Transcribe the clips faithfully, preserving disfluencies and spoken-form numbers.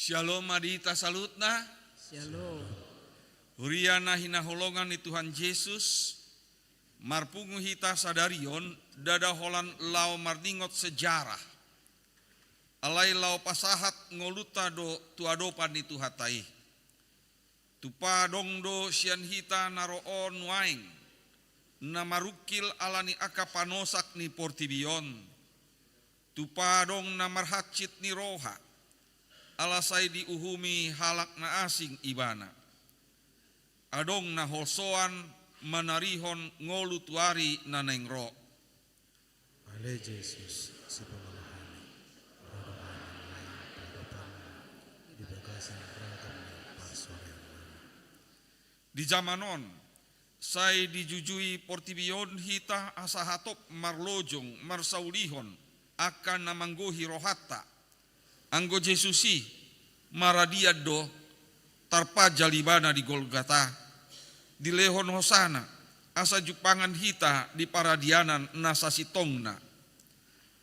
Syalom ma di hita saluhutna. Syalom. Huria na hinaholongan ni Tuhan Jesus, marpungu hita sadari on, ndada holan laho marningot sejarah. Alai laho pasahat ngolunta do tu adopan ni Tuhanta i. Tupa adong do sian hita na ro on nuaeng, na marungkil ala ni angka panosak ni portibi on. Tupa adong na marhansit ni roha, ala sai diuhumi halak na asing ibana. Adong na holsoan manarihon ngolu tu ari na naeng ro. Ale Jesus, sipamala hami, ro do hami nuaeng tu adopanMu di bagasan ragam ni parsorangan. Di jaman on, sai dijujui portibi on hita asa hatop marlojong marsaulihon angka na manggohi rohanta. Anggo Jesus i, maradian do, tarpanjal ibana di Golgata, dilehon hosana, asa jumpangan hita di paradianan na sasintongna.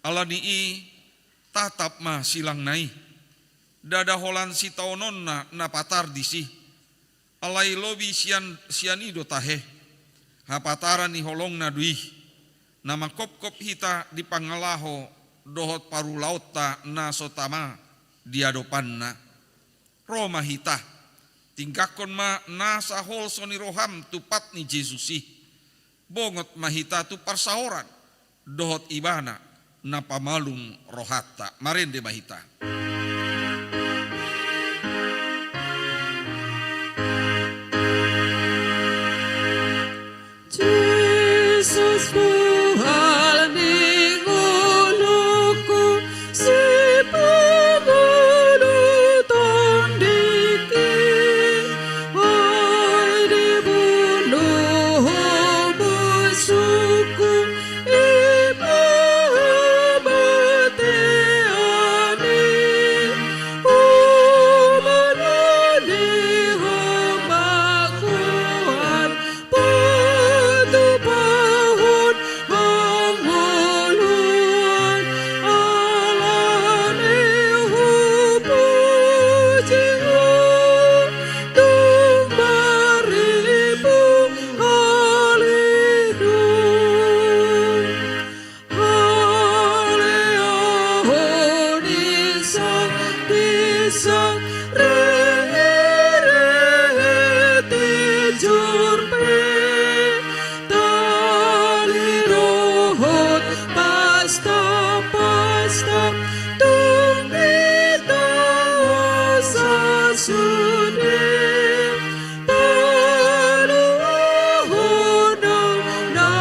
Ala ni i, tatap ma silangna i. Ndada holan sitaononna na patar disi. Alai lobi sian, sian i do tahe. Hapataran ni holongna do i. Na mangkopkop hita di pangalaho dohot parulaonta na so tama di adopanna. Ro ma hita. Tinggangkon ma nasa holso ni roham tu pat ni Jesus i. Bongot ma hita tu parsaoran dohot ibana na pamalum rohanta. Marende ma hita. Jesus, buhal ni ngolungku, sipangolu tondingki, ai dibunuh Ho musukku, i pamatean i, umbahen i hambangkuan, patupahon hangoluan, ala ni i hupuji Ho, tung maribung haliluya. Haleluya, di sang, di sang, rehe, rehe, tijur pe, tali dohot pasta, pasta, tung ditaosa sude. Paluahon na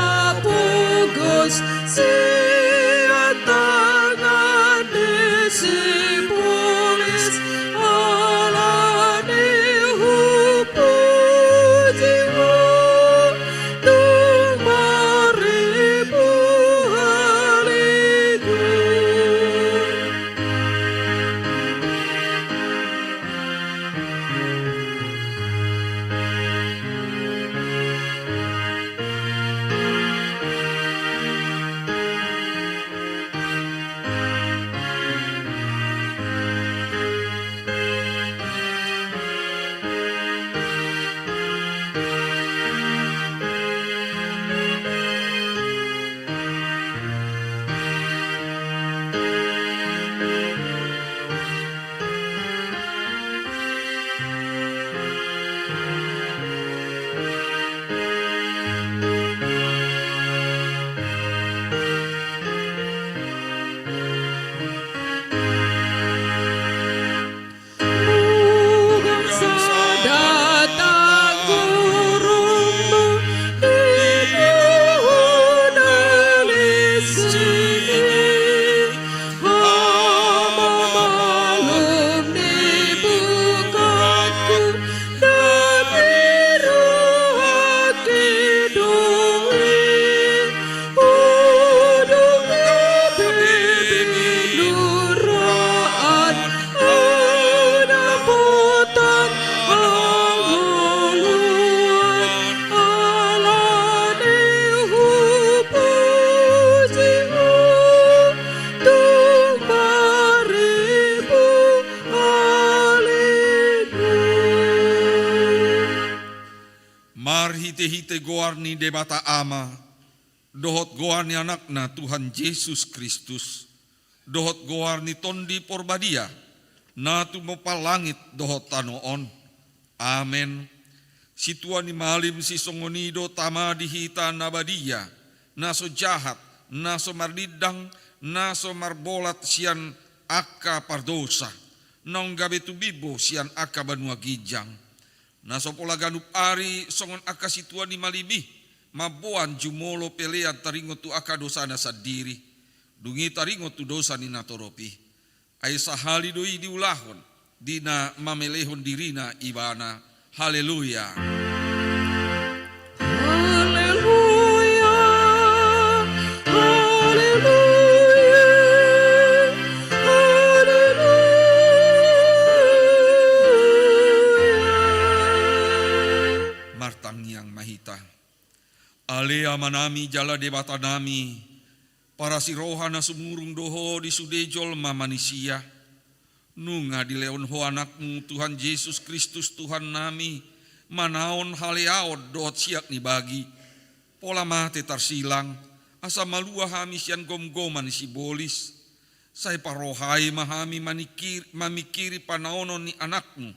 pogos sian tangan ni sipolis, ala ni i hupuji Ho, tung maribung haliluya. Marhitehite goar ni Debata Ama, dohot goar ni Anakna Tuhan Jesus Kristus, dohot goar ni Tondi Porbadia, na tumompa langit dohot tano on. Amen. Sintua ni malim sisongon i do Tama di hita na badia, na so jahat, na so marlindang, na so marbolat sian angka pardosa, naung gabe tumimbo sian angka banua ginjang. Na so pola ganup ari songon angka sintua ni malim i, mamboan jumolo pelean taringot tu angka dosana sandiri, dung i taringot tu dosa ni natorop i. Ai sahali do i diulahon, di na mamelehon dirina ibana. Haleluya. Haleluya, haleluya, haleluya. Martangiang ma hita. Ale Amanami jala Debatanami, parasi roha na sumurung do Ho di sude jolma manisia. Nunga dilehon Ho Anakmu Tuhan Jesus Kristus Tuhannami, manaon haleaon dohot siak ni bagi. Pola mate tarsilang, asa malua hami sian gomgoman ni sibolis. Sai parrohai ma hami manikir-, mamingkiri panaonon ni Anakmu,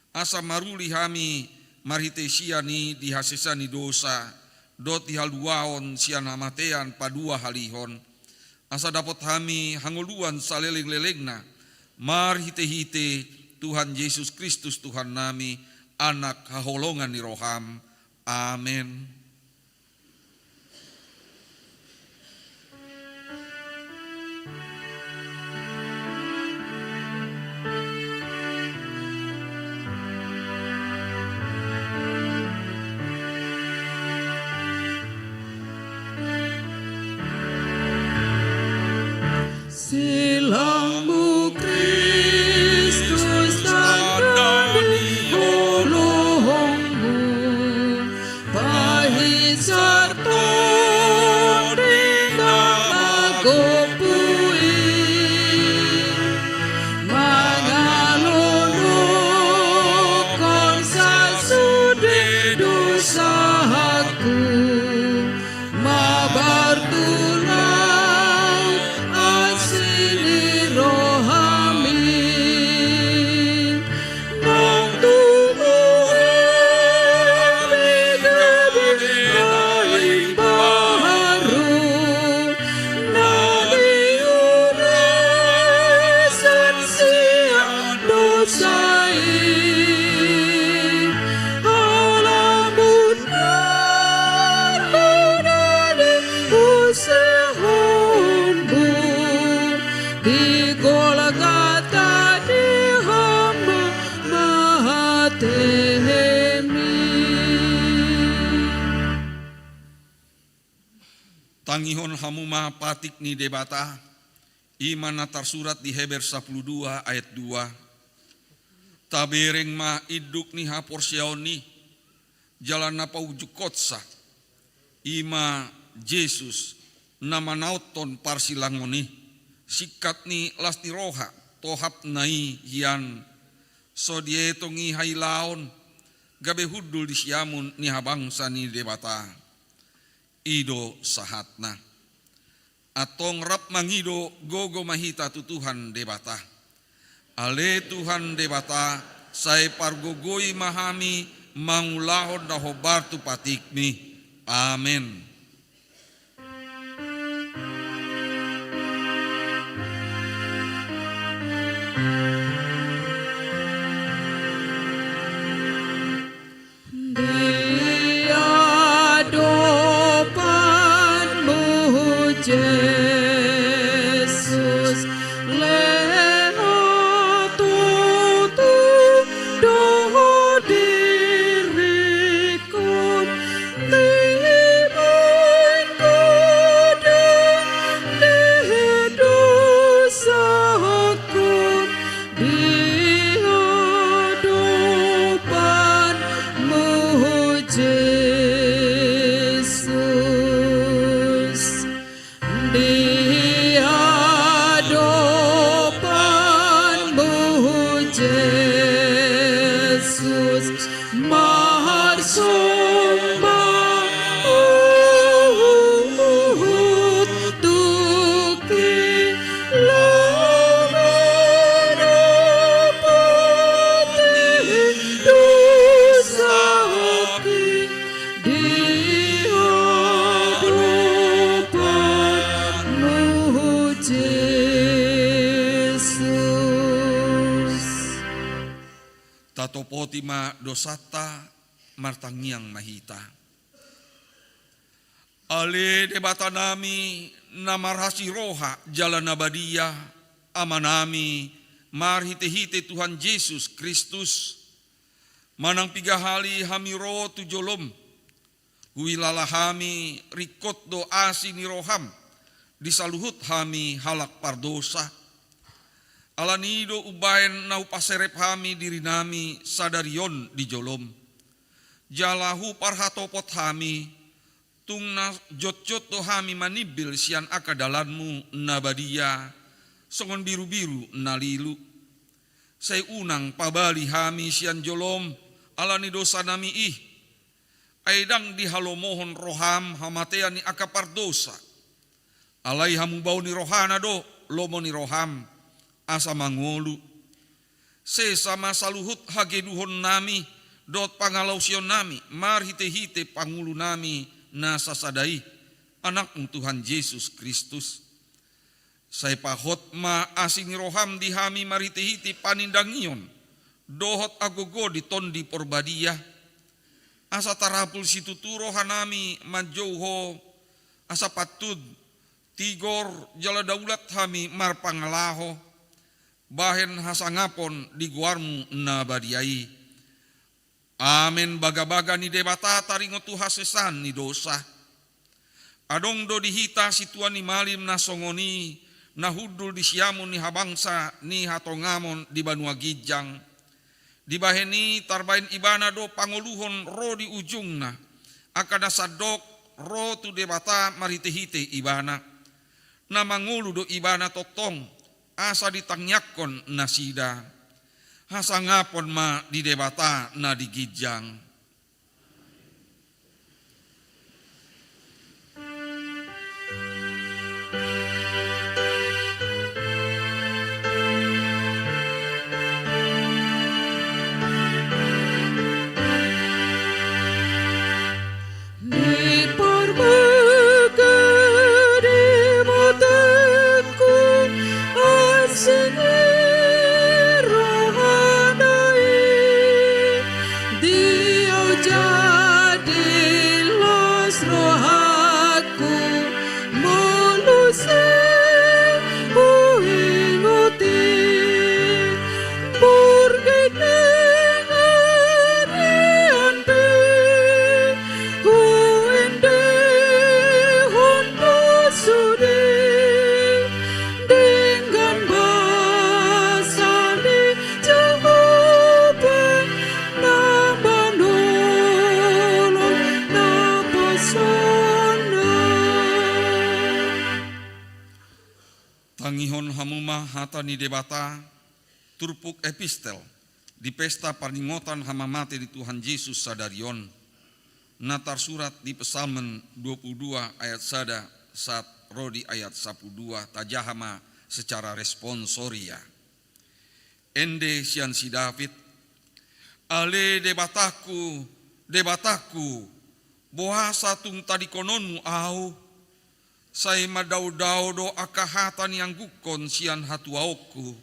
asa maruli hami marhite sian i di hasesaan ni dosa, dohot di haluaon sian hamatean paduahalihon. Asa dapot hami hangoluan salelenglelengna, marhitehite Tuhan Jesus Kristus Tuhannami, Anak haholongan ni roham. Amen. Silangmu Kristus tanda ni holongmu, pahinsar Tondi na magompu i, mangalonohon sasude dosaku. Mabar tu laut asi ni rohami. Nang tubu hami gabe na imbaru, na niurasan sian dosa i. Ala Marhona ni usehonmu di Golgota di hamu matemi. Tangihon hamu ma patik ni Debata, i ma na tarsurat di Heber sampulu dua ayat dua. Tabereng ma induk ni haporseaon i, jala na paunjukhonsa, i ma Jesus, na manaothon parsilangon i, singkat ni las ni roha, tohapna i hian, so dietong i hailaon, gabe hundul di siamun ni habangsa ni Debata. I do sahatna. Antong rap mangido gogo ma hita tu Tuhan Debata. Ale Tuhan Debata, sai pargogoi ma hami mangulahon na hombar tu patikmi. Amen. Di adopanmu, Jesus, lehon tutu do diringkon, timbangkon do dosaku. Di adopanmu, Jesus, di Poti ma dosanta, martangiang ma hita. Ale Debatanami na marhasi roha jala na badia, Amanami, marhitehite Tuhan Jesus Kristus, manang piga hali hami ro tu jolom, huilala hami ringkot do asi ni roham di saluhut hami halak pardosa. Alani i do umbaen na hupaserep hami dirinami sadari on di jolom. Jala huparhatopot hami, tung na jotjot do hami manimbil sian angka dalanmu na badia, songon birubiru na lilu. Sai unang pabali hami sian jolom ala ni dosanami i. Ai ndang dihalomohon roham hamatean ni angka pardosa. Alai hamubau ni rohana do lomo ni roham, asa mangolu. Sesa ma saluhut hageduhonnami dohot pangalaosionnami marhitehite Pangulunami na sasada i, Anakmu Tuhan Jesus Kristus. Sai pahot ma asi ni roham di hami marhitehite panindangion dohot hagogoon di Tondi Porbadia, asa tarapul situtu rohanami manjou Ho, asa pantun, tigor jala daulat hami marpangalaho bahen hasangapon di goarmu na badia i. Amen. Bagabaga ni Debata taringot tu hasesaan ni dosa. Adong do di hita sintua ni malim na songon i, na hundul di siamun ni habangsa ni hatongamon di banua ginjang. Dibahen i tarbahen ibana do pangoluhon ro di ujungna, angka na sandok ro tu Debata marhitehite ibana. Na mangolu do ibana tongtong, asa ditangiangkon nasida. Hasangapon ma di Debata na di ginjang. Diparbaga Debatangku asi ni rohana i, di au jadi las rohangku, molo sai huingot i. Borngin ni ari ende, huendehon do sude denggan basa ni Jahowa na manolong na pasonang. Tangihon hamu ma hata ni Debata, turpuk epistel di pesta paringotan hamamate ni Tuhan Jesus sadari on, na tarsurat di Psalmen dua pulu dua ayat sada sahat ro di ayat sampulu dua, tajaha ma secara responsoria. Ende sian si David. Ale Debatangku, Debatangku, boasa tung tadingkononmu ahu? Sai mandaodao do angka hata nianggukon sian hatuaonku.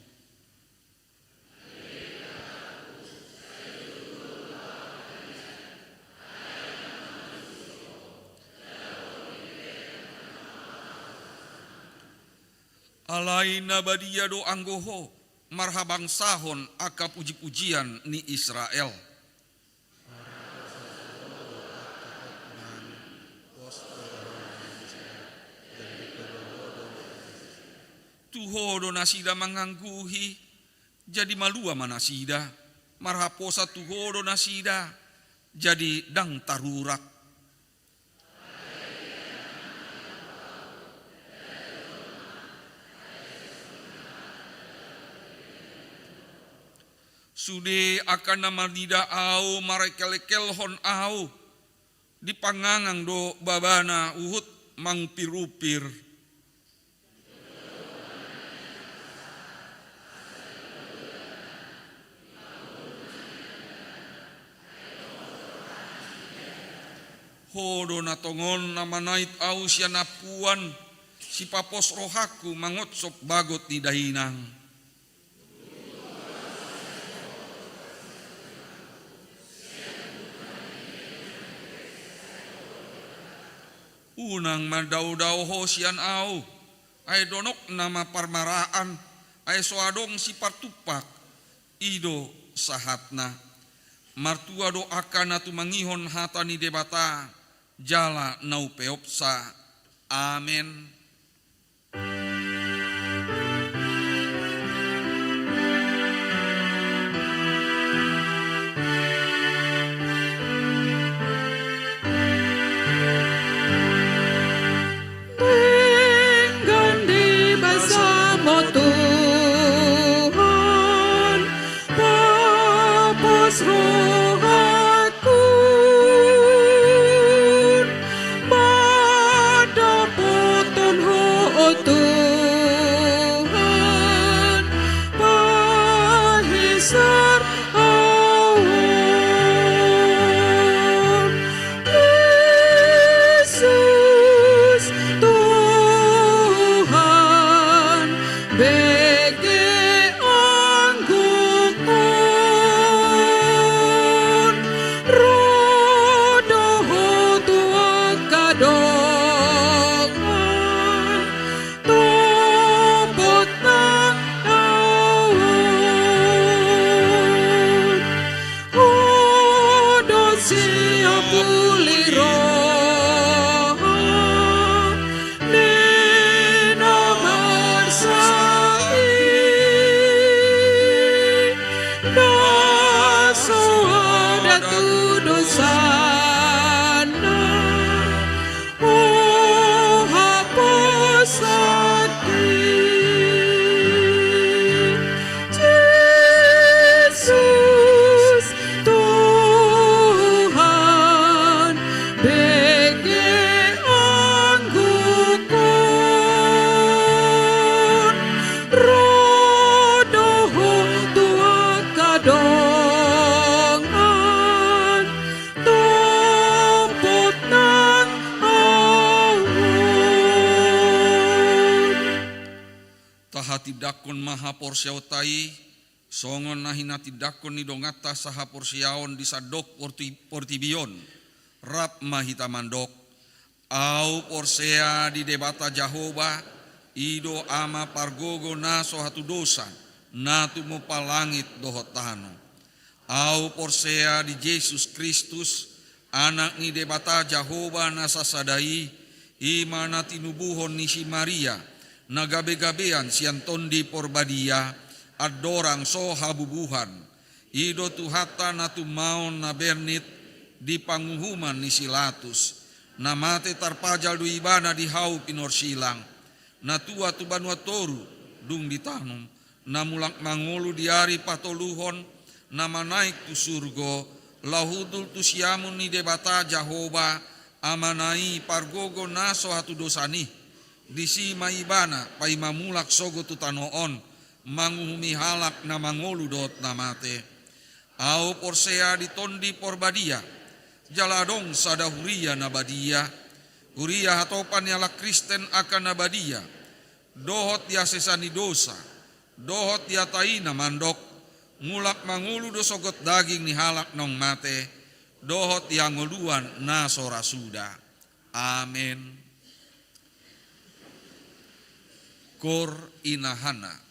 Alai na badia do anggo Ho marhabangsahon angka pujipujian ni Israel. Tu Ho do nasida mangangguhi, jadi malua ma nasida. Marhaposan tu Ho do nasida, jadi ndang tarurak. Sude angka na manida ahu marengkelengkelhon ahu, dipangangang do babana huhut mangupirumpir. Ho do na tongon na manait ahu sian ampuan, sipapos rohangku mangonsop bagot ni dainang. Unang mandaodao ho sian ahu, ai donokna ma parmaraan, ai so adong sipartumpak, i do sahatna. Martua do angka na tumangihon hata ni Debata, jala na umpeopsa. Amen. Denggan di basaM, Tuhan, pos rohangku, mandapothon Ho, Tuhan, pahisar ahu. Jesus, Tuhan, bege anggukon, ro do Ho tu angka dongan, tompot nang ahu on. Ho do siapuli roha ni na marsahit, na so ada tu dosana, huhaposhon Jesus, Tuhan, bege anggukon, ro do Ho tu angka dongan, tompot nang ahu on. Tahatindangkon ma haporseaonta i, songon na hinatindangkon ni donganta sahaporseaon di sandok porti-, portibi on. Rap ma hita mandok. Ahu porsea di Debata Jahowa, i do Ama pargogo na so hatudosan, na tumompa langit dohot tano. Ahu porsea di Jesus Kristus, Anak ni Debata Jahowa na sasada i, i ma na tinubuhon ni si Maria, na gabegabean sian Tondi Porbadia, andorang so habubuhan. I do Tuhanta na tumaon na bernit di panguhuman ni si Latus, na mate tarpajal do Ibana di hau pinorsilang, na tua tu banua toru, dung ditanom, na mulak mangolu di ari patoluhon, na manaek tu surgo, laho hundul tu siamun ni Debata Jahowa, Amana i pargogo na so hatudosan i. Disi ma Ibana paima mulak sogot tu tano on, manguhumi halak na mangolu dohot na mate. Ahu porsea di Tondi Porbadia, jala adong sada huria na badia, huria hatopan ni halak Kristen angka na badia, dohot di hasesaan ni dosa, dohot di hata i na mandok, mulak mangolu do sogot daging ni halak naung mate, dohot di hangoluan na so ra suda. Amen. Koor inahana.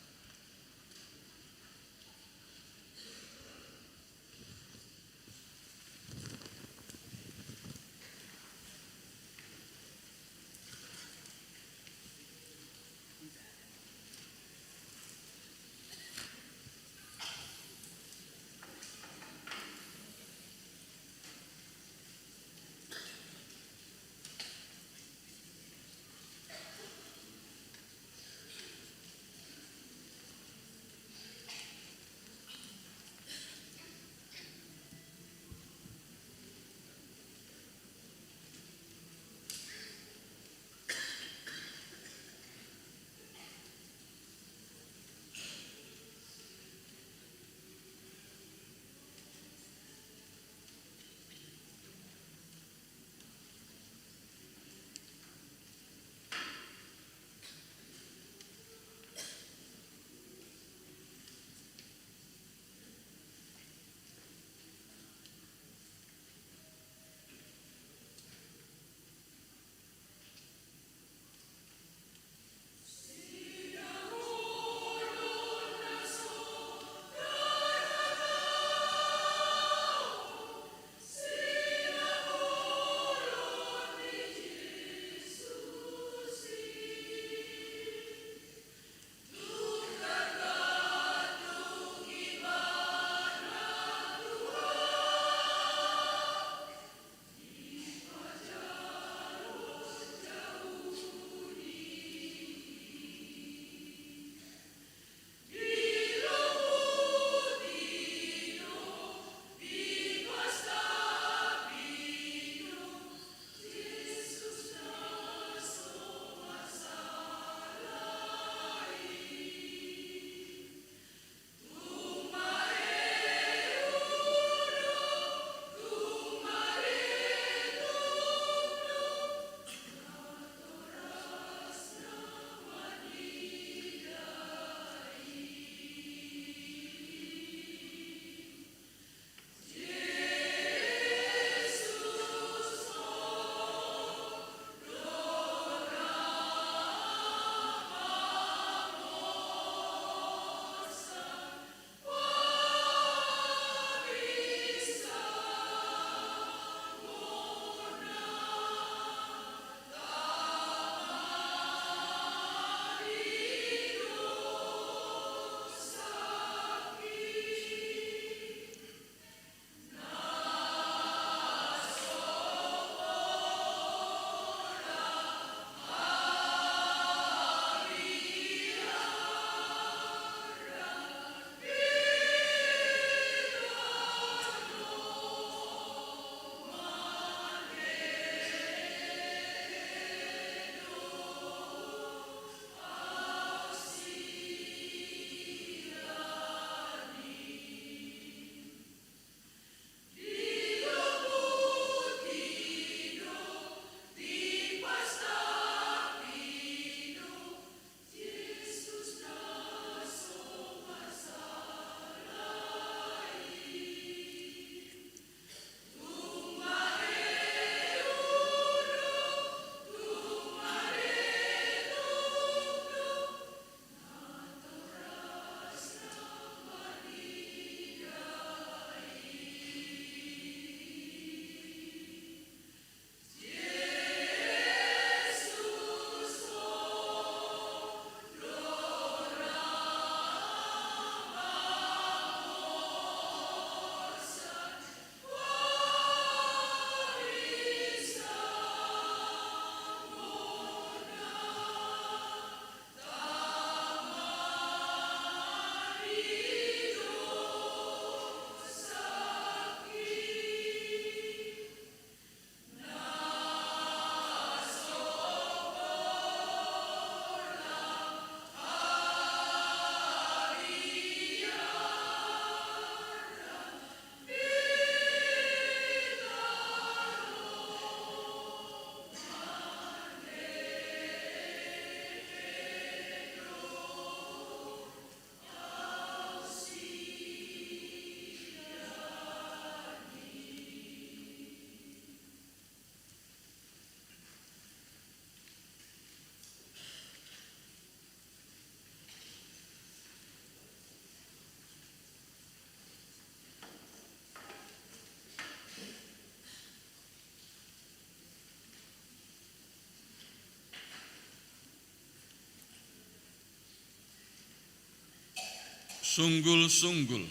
Sunggul-sunggul.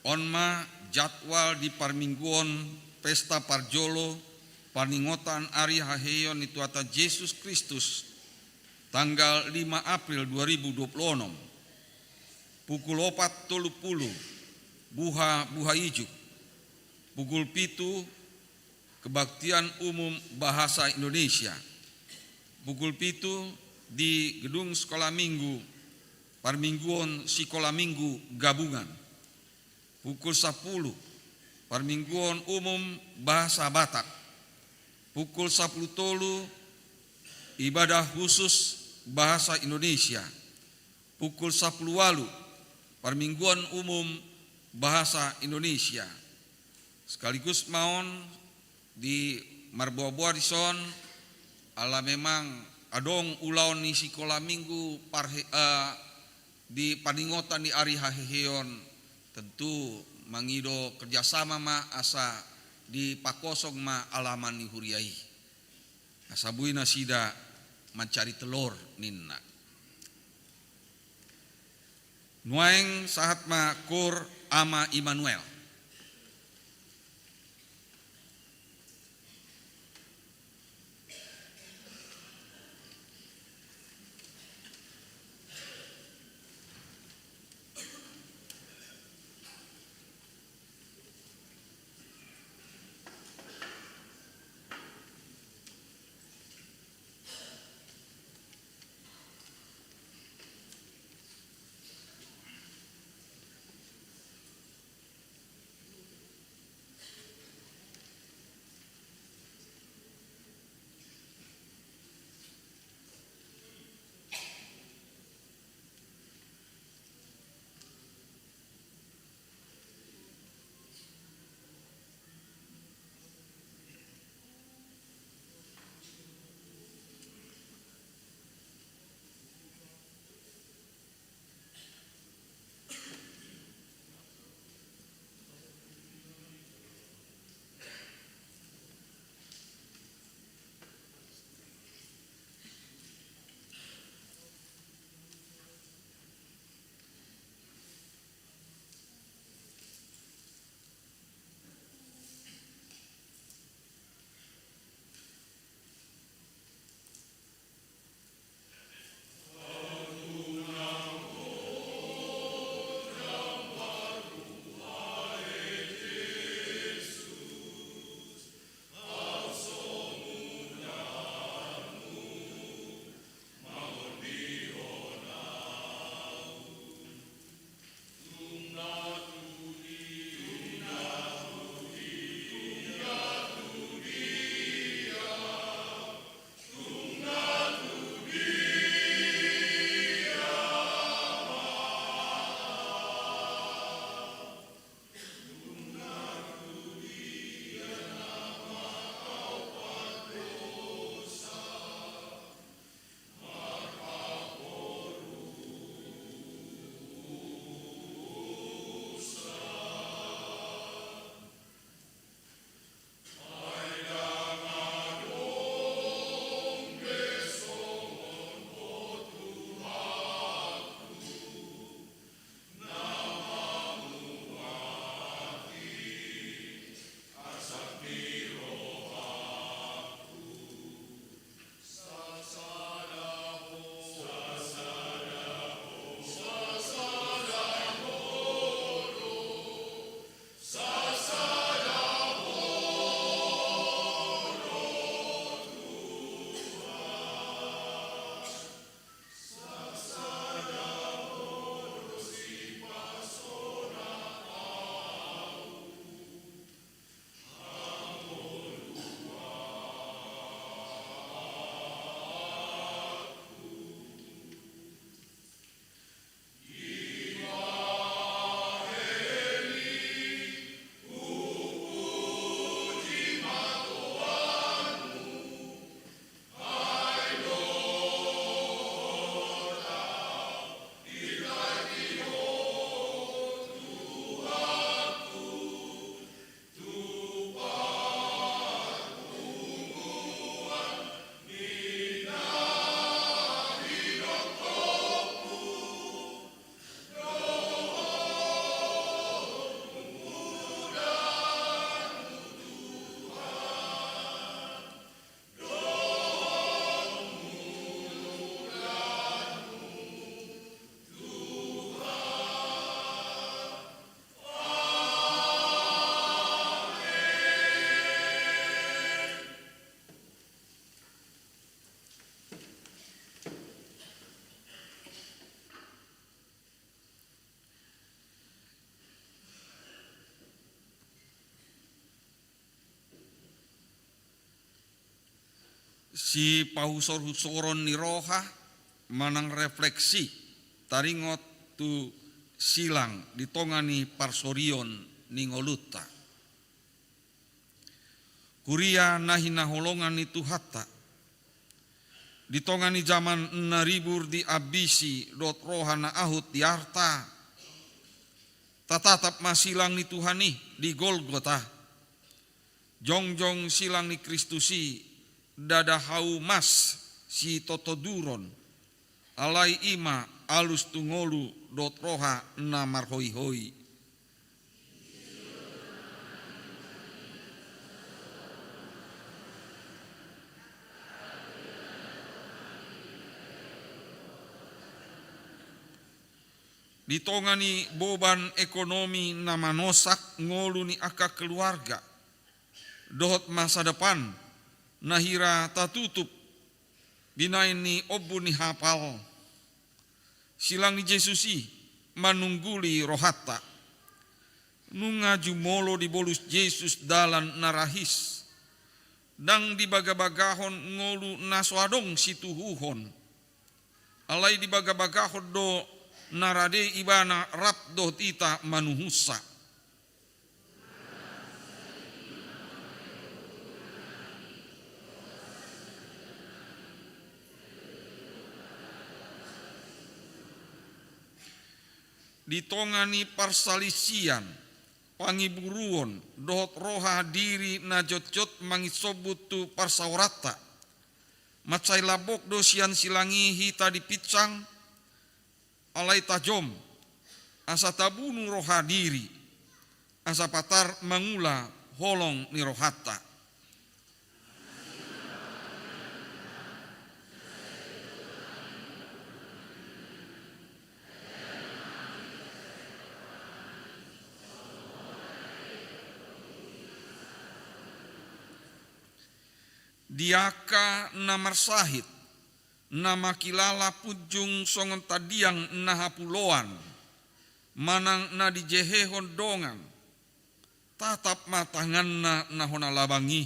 On ma jadwal di parmingguon pesta parjolo paningotan ari haheion ni Tuhanta Jesus Kristus, tanggal lima April dua ribu dua puluh enam. Pukul opat tolu pulu, buha, buha ijuk. Pukul pitu, kebaktian umum bahasa Indonesia. Pukul pitu di Gedung Sekolah Minggu, parmingguon Sikola Minggu Gabungan. Pukul sapulu, parmingguon umum bahasa Batak. Pukul sapulu tolu, ibadah khusus bahasa Indonesia. Pukul sapulu ualu, parmingguon umum bahasa Indonesia. Sekaligus ma on di marboa-boa dison, ala memang adong ulaon ni sikola minggu parhe-, eh, di paningotan ni ari haheheion, tentu mangido kerjasama ma asa dipakosong ma alaman ni huria i. Asa boi nasida mancari telor ninna. Nuaeng sahat ma koor Ama Immanuel. Sipahusorhusoron ni roha manang refleksi taringot tu silang di tonga ni parsorion ni ngolunta. Huria na hinaholongan ni Tuhanta, di tonga ni jaman na ribur diambisi dohot roha na ahut di arta, tatatap ma silang ni Tuhan i di Golgota. Jongjong silang ni Kristus i, ndada hau mas sitotoduron, alai i ma alus tu ngolu dohot roha na marhoihoi. Di tonga ni boban ekonomi na manosak ngolu ni angka keluarga dohot masa depan na hira tatutup binaen ni ombun ni hapal, silang ni Jesus i manungguli rohanta. Nunga jumolo dibolus Jesus dalan na rahis, ndang dibagabagahon ngolu na so adong situhuhon, alai dibagabagahon do na rade Ibana rap dohot hita manuhunsa. Di tonga ni parsalisian, pangiburuon dohot roha diri na jotjot manginsombut tu parsaoranta, mansai lambok do sian silang i hita dipinsang, alai tajom, asa tabunu roha diri, asa patar mangula holong ni rohanta. Di angka na marsahit, na mangkilala punjung songon tandiang na hapuloan, manang na dijehehon dongan, tatap ma tanganna na hona labang i.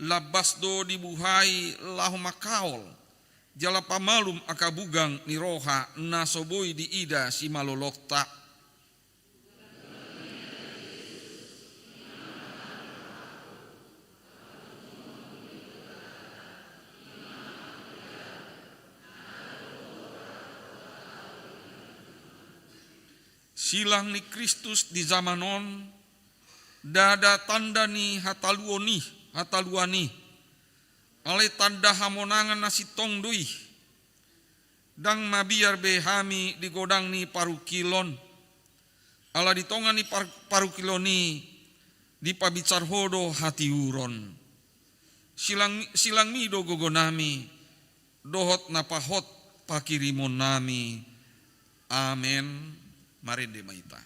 Lambas do dibuhai laho mangkaol, jala pamalum angka bugang ni roha na so boi diida simalolokta. Silang ni Kristus di jaman on, ndada tanda ni hataluon i, hataluan i, alai tanda hamonangan na sintong do i. Ndang mabiar be hami di godang ni parungkilon, ala di tonga ni par-, parungkilon i dipabinsar Ho do hatiuron. Silang, silangmi do gogonami, dohot na pahot pakirimonnami. Amen. Marende ma hita.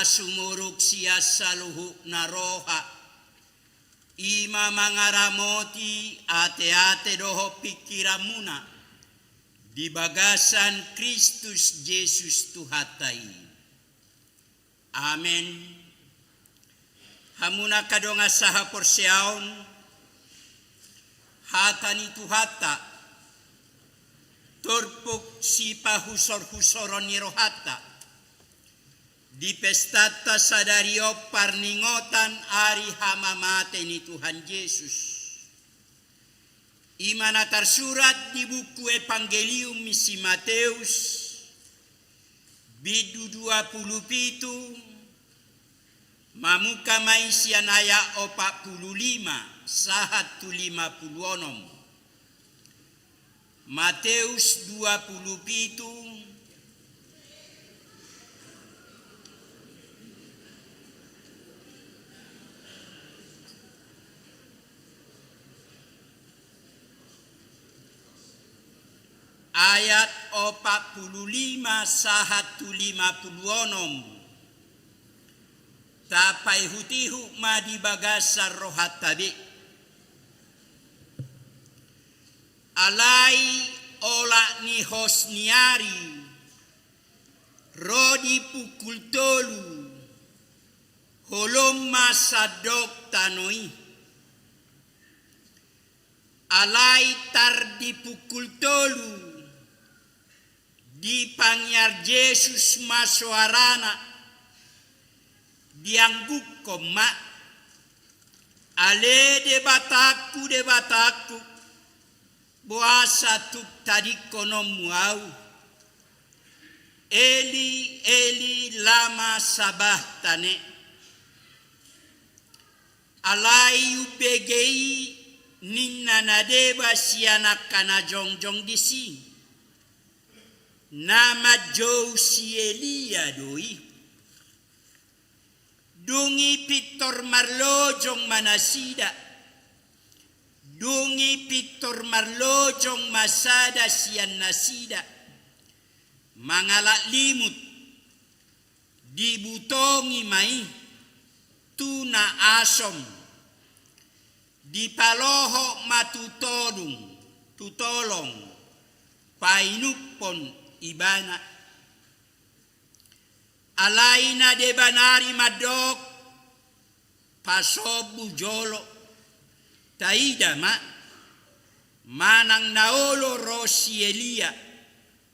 sumurung sian saluhutna roha, i ma mangaramoti ateate dohot pingkiranmuna di bagasan Kristus Jesus Tuhanta i. Amen. Hamu angka dongan sahaporseaon, hata ni Tuhanta, turpuk sipahusorhusoron ni rohanta di pestanta sadari on parningotan ari hamamate ni Tuhan Jesus. I ma na tarsurat di buku Evangelium ni si Mateus, bindu dua pulu pitu, mamungka ma i sian ayat opat pulu lima sahat tu lima pulu onom. Mateus dua pulu pitu, ayat opat pulu lima sahat tu lima pulu onom. Tapaihutihut ma di bagasan rohanta be. Alai olat ni hos ni ari, ro di pukul tolu, holom ma sandok tano i. Alai tar di pukul tolu, dipangiar Jesus ma soarana, diangguhon ma: Ale Debatangku, Debatangku, boasa tung tadingkononmu ahu? Eli, Eli, lama sabachtani? Alai umbege i ninna na deba sian angka na jongjong disi, na manjou si Elia do i. Dung i pintor marlojong ma nasida. Dung i pintor marlojong ma sada sian nasida mangalap limut. Dibutongi ma i tu na asom, dipalohot ma tu tolung, tu tolong, painumhon ibana. Alai na deba nari mandok: Pasombu jolo, taida ma, manang na olo ro si Elia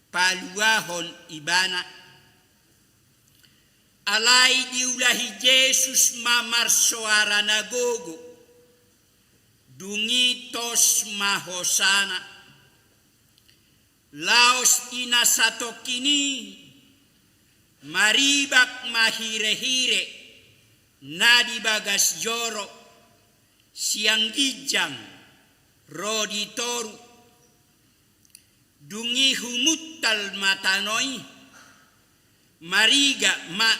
paluahon ibana. Alai diulahi Jesus ma marsoara na gogo, dung i tos ma hosana. Laos di na satongkin i, maribak ma hirehire na di bagas joro, sian ginjang ro di toru. Dung i humuntal ma tano i, marigak ma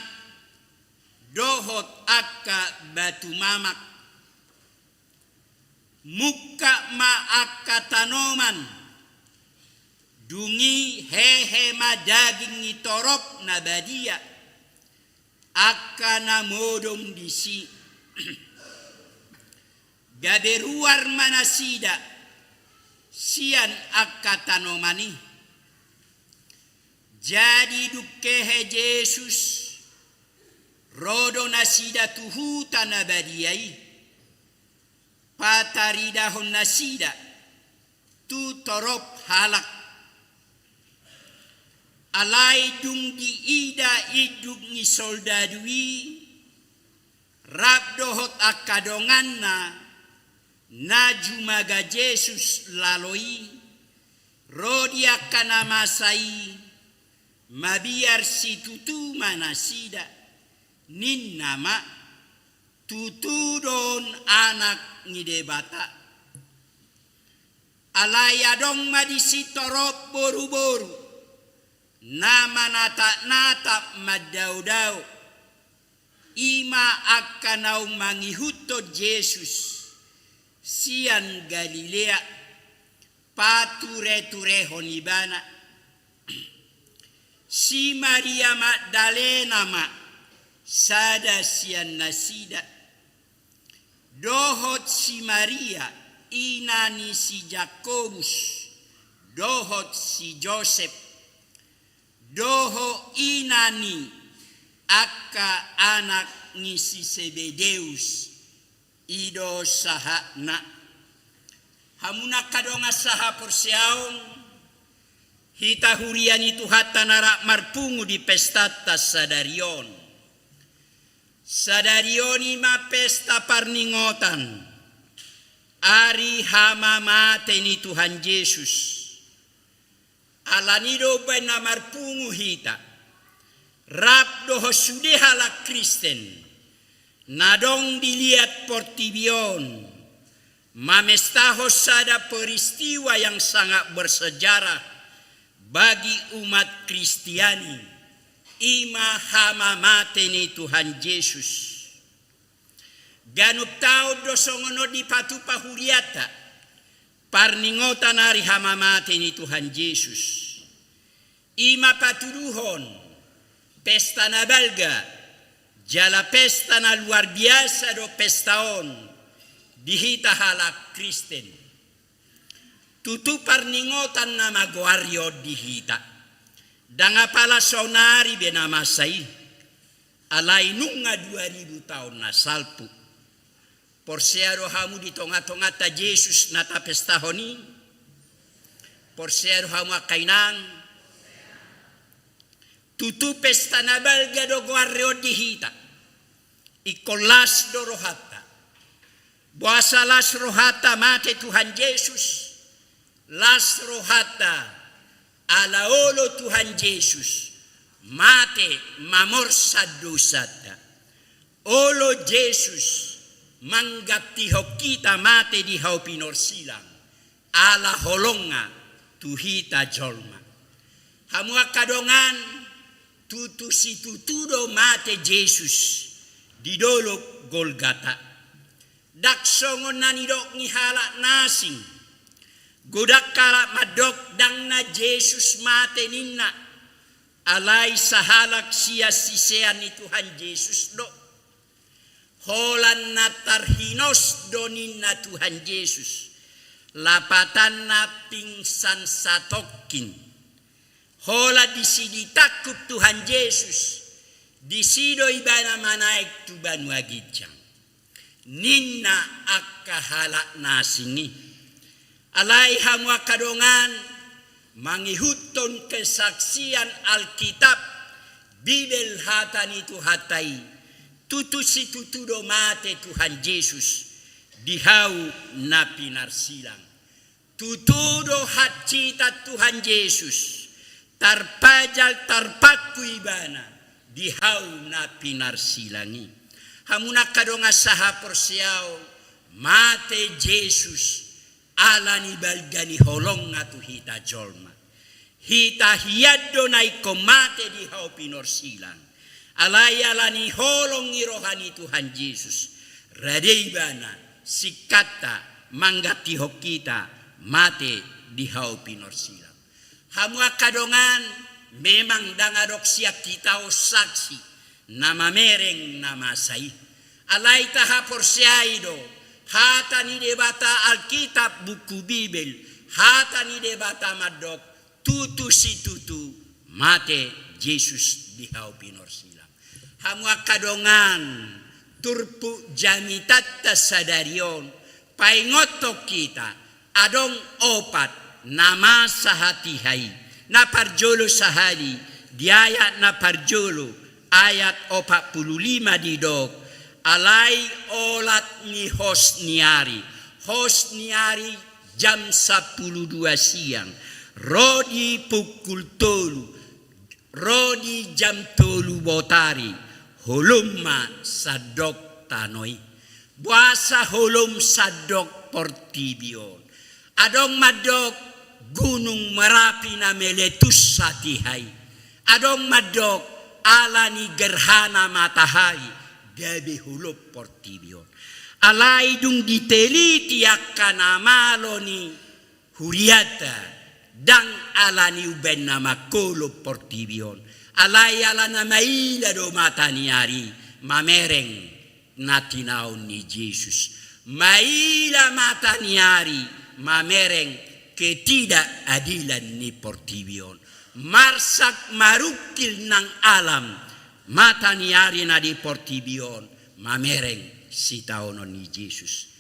dohot angka batu mamak. Mungkap ma angka tanoman, dung i hehe ma daging ni torop na badia, angka na modom disi. Gabe ruar ma nasida sian angka tanoman i. Jadi dung hehe Jesus, ro do nasida tu huta na badia i, pataridahon nasida tu torop halak. Alai dung diida induk ni soldadu i rap dohot angka donganna na jumaga Jesus lalo i, ro di angka na masa i, mabiar situtu ma nasida, ninna ma: Tutu do on Anak ni Debata. Alai adong ma disi torop boruboru na manatapnatap mandaodao, i ma angka naung mangihuthon Jesus sian Galilea, patureturehon ibana. Si Maria Magdalena ma, sada sian nasida, dohot si Maria, ina ni si Jakobus, dohot si Josep, dohot ina ni angka anak ni si Sebedeus, i do sahatna. Hamu angka dongan sahaporseaon, hita huria ni Tuhanta na rap marpungu di pestanta sadari on. Sadari on i ma pesta parningotan ari hamamate ni Tuhan Jesus. Alani do umbaen na marpungu hita, rap dohot sude halak Kristen na adong di liat portibi on, mamestahon sada peristiwa yang sangat bersejarah bagi umat Kristiani, i ma hamamate ni Tuhan Jesus. Ganup taon do songon on dipatupa hurianta parningotan ari hamamate ni Tuhan Jesus. I ma patuduhon pesta na balga, jala pesta na luar biasa do pesta on di hita halak Kristen. Tutu parningotan na magoari on di hita, ndang apala saonari be na masa i, alai nunga dua ribu taon na salpu. Porsea do hamu di tonga-tonganta Jesus na tapestahon i? Porsea do hamu angka inang? Tutu pesta na balga do goarna on di hita. Ingkon las do rohanta. Boasa las rohanta mate Tuhan Jesus? Las rohanta ala olo Tuhan Jesus mate mamorsan dosanta. Olo Jesus manggantihon hita mate di hau pinorsilang ala holongna tu hita jolma. Hamu angka dongan, tutu situtu do mate Jesus di dolok Golgata. Ndang songon na nidok ni halak na asing. Godang halak mandok ndang na Jesus mate ninna. Alai sahalak sian sisean ni Tuhan Jesus do. Holan na tarhinos do ninna Tuhan Jesus, lapatanna pingsan satongkin. Holan disi ditangkup Tuhan Jesus, disi do ibana manaek tu banua ginjang, ninna angka halak na asing i. Alai hamu angka dongan, mangihuthon kesaksian Alkitab, Bibel, hata ni Tuhanta i, tutu situtu do mate Tuhan Jesus di hau na pinarsilang. Tutu do hansitan Tuhan Jesus, tarpajal tarpangku ibana di hau na pinarsilang i. Hamu angka dongan sahaporseaon, mate Jesus ala ni balga ni holongna tu hita jolma. Hita hian do na ingkon mate di hau pinorsilang. Alai ala ni holong ni roha ni Tuhan Jesus, rade ibana singkatta manggantihon hita mate di hau pinorsilang. Hamu angka dongan, memang ndang adong sian hita on saksi na mamereng na masa i. Alai tahaporseai do hata ni Debata Alkitab, buku Bibel, hata ni Debata mandok, tutu situtu mate Jesus di hau pinorsilang. Hamu angka dongan, turpuk jamitanta sadari on paingothon hita, adong opat na masa hatiha i. Na parjolo sahali, di ayat na parjolo, ayat opat pulu lima didok, alai olat ni hos ni ari, hos ni ari jam sampulu dua siang, ro di pukul tolu, ro di jam tolu botari, holom ma sandok tano i. Boasa holom sandok portibi on? Adong mandok gunung Merapi na meletus hatiha i. Adong mandok ala ni gerhana matahari gabe holom portibi on. Alai dung diteliti angka na malo ni hurianta, ndang ala ni umbaen na mangholom portibi on, alai ala na maila do mata ni ari, mamereng na tinaon ni Jesus. Maila mata ni ari, mamereng ketidakadilan ni portibi on. Marsak marungkil nang alam, mata ni ari na di portibi on, mamereng sitaonon ni Jesus.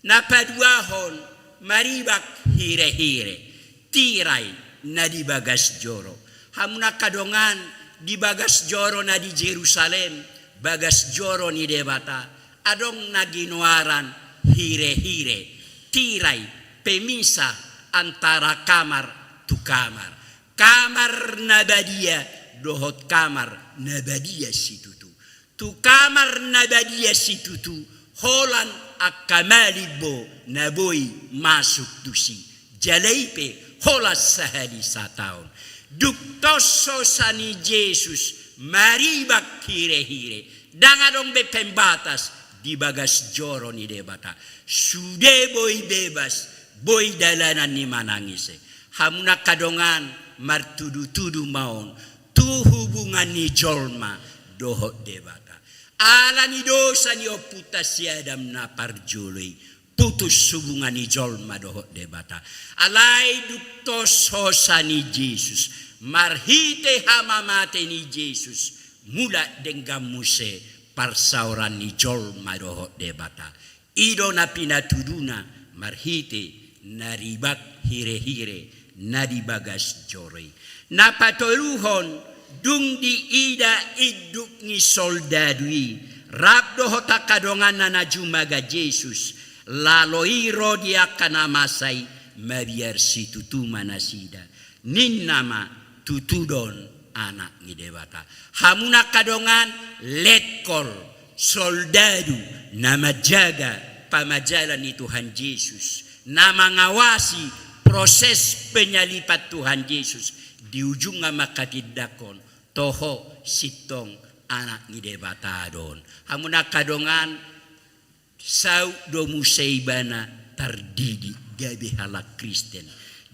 Na paduahon, maribak hirehire, tirai na di bagas joro. Hamu na angka dongan, di bagas joro na di Jerusalem, bagas joro ni Debata, adong na ginoaran hirehire, tirai, pemisah antara kamar tu kamar. Kamar na badia dohot kamar na badia situtu. Tu kamar na badia situtu, holan angka malimbo na boi masuk tusi. Jala i pe holan sahali sataon. Dung tos hosa ni Jesus, maribak hirehire. Ndang adong be pembatas di bagas joro ni Debata. Sude boi bebas, boi dalanan ni manang ise. Hamu na angka dongan, martudutudu ma on tu hubungan ni jolma dohot Debata. Ala ni dosa ni ompunta si Adam na parjolo i, putus hubungan ni jolma dohot Debata. Alai dung tos hosa ni Jesus, marhite hamamate ni Jesus, mulak denggan muse parsaoran ni jolma dohot Debata. I do na pinatuduna marhite na ribak hirehire na di bagas joro i. Na patoluhon, dung diida induk ni soldadu i rap dohot angka donganna na jumaga Jesus, lalo i ro di angka na masa i, mabiar situtu ma nasida. Ninna ma, tutu do on Anak ni Debata. Hamu na angka dongan, letkol, soldadu na manjaga pamajalan ni Tuhan Jesus, na mangawasi proses penyaliban Tuhan Jesus, di ujungna mangkatindangkon, toho sintong Anak ni Debata do on. Hamu na angka dongan, saut do muse ibana tardidik gabe halak Kristen.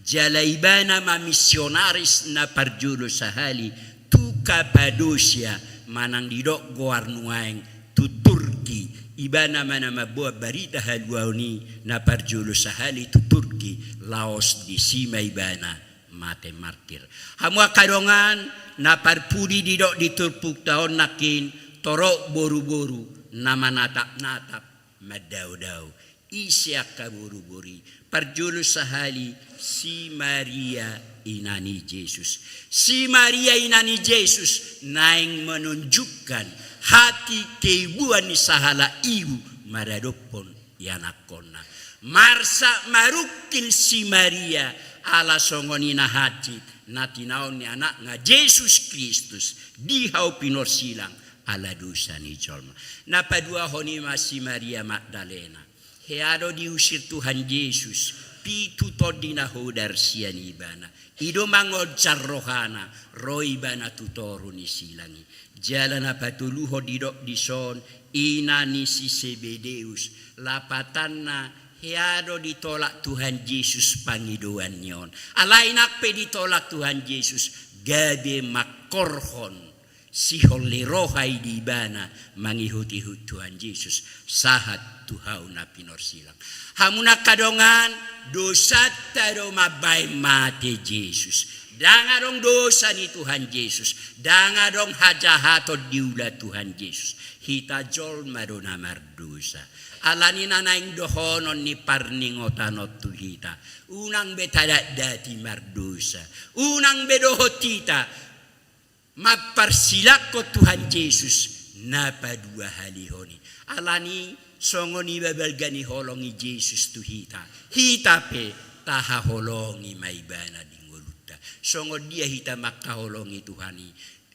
Jala ibana ma misionaris na parjolo sahali tu Kapadosia, manang didok goar nuaeng tu Turki. Ibana ma na mamboan barita haluaon i na parjolo sahali tu Turki, laos disi ma ibana mate martir. Hamu angka dongan, na parpudi didok di turpukta on nangkin, torop boruboru na manatapnatap, mandaodao. Ise angka boruboru i? Parjolo sahali, si Maria ina ni Jesus. Si Maria ina ni Jesus naeng menunjukkan hati keibuan ni sahalak ibu maradophon ianakkonna. Marsak marungkil si Maria, ala songon i na hansit na tinaon ni anakna Jesus Kristus di hau pinorsilang ala dosa ni jolma. Na paduahon i ma si Maria Magdalena. Hea do diusir Tuhan Jesus, pitu tondi na hodar sian ibana. I do mangonjar rohana, ro ibana tu toru ni silang i. Jala na patoluhon didok dison, ina ni si Sebedeus, lapatanna hea do ditolak Tuhan Jesus pangidoanni on. Alai nang pe ditolak Tuhan Jesus, gabe mangkorhon siholit roha i di ibana mangihutihut Tuhan Jesus, sahat tu hau na pinorsilang. Hamu na angka dongan, dosanta do mambahen mate Jesus. Ndang adong dosa ni Tuhan Jesus, ndang adong hajahaton diula Tuhan Jesus. Hita jolma do na mardosa. Alani na naeng dohonon ni parningotan on tu hita, unang be tadatdati mardosa, unang be dohot hita mamparsilangkon Tuhan Jesus na paduahalihon i. Alani songon iba balga ni holong ni Jesus tu hita, hita pe tahaholongi ma ibana di ngolunta. Songon dia hita mangkaholongi Tuhan i?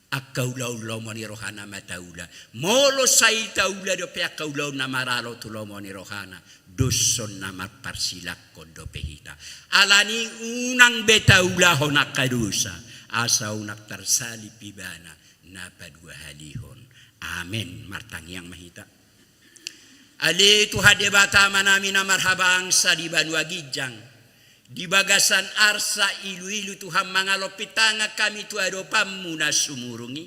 Angka ulaon lomo ni rohana ma taula. Molo sai taula dope angka ulaon na maralo tu lomo ni rohana, dos on na mamparsilangkon dope hita. Alani unang be taulahon angka dosa, asa unang tarsalip ibana na paduahalihon. Amen. Martangiang ma hita. Ale Tuhan Debata Amanami na marhabangsa di banua ginjang, di bagasan arsak iluilu Tuhan mangalompit tangan hami tu adopanMu na sumurung i.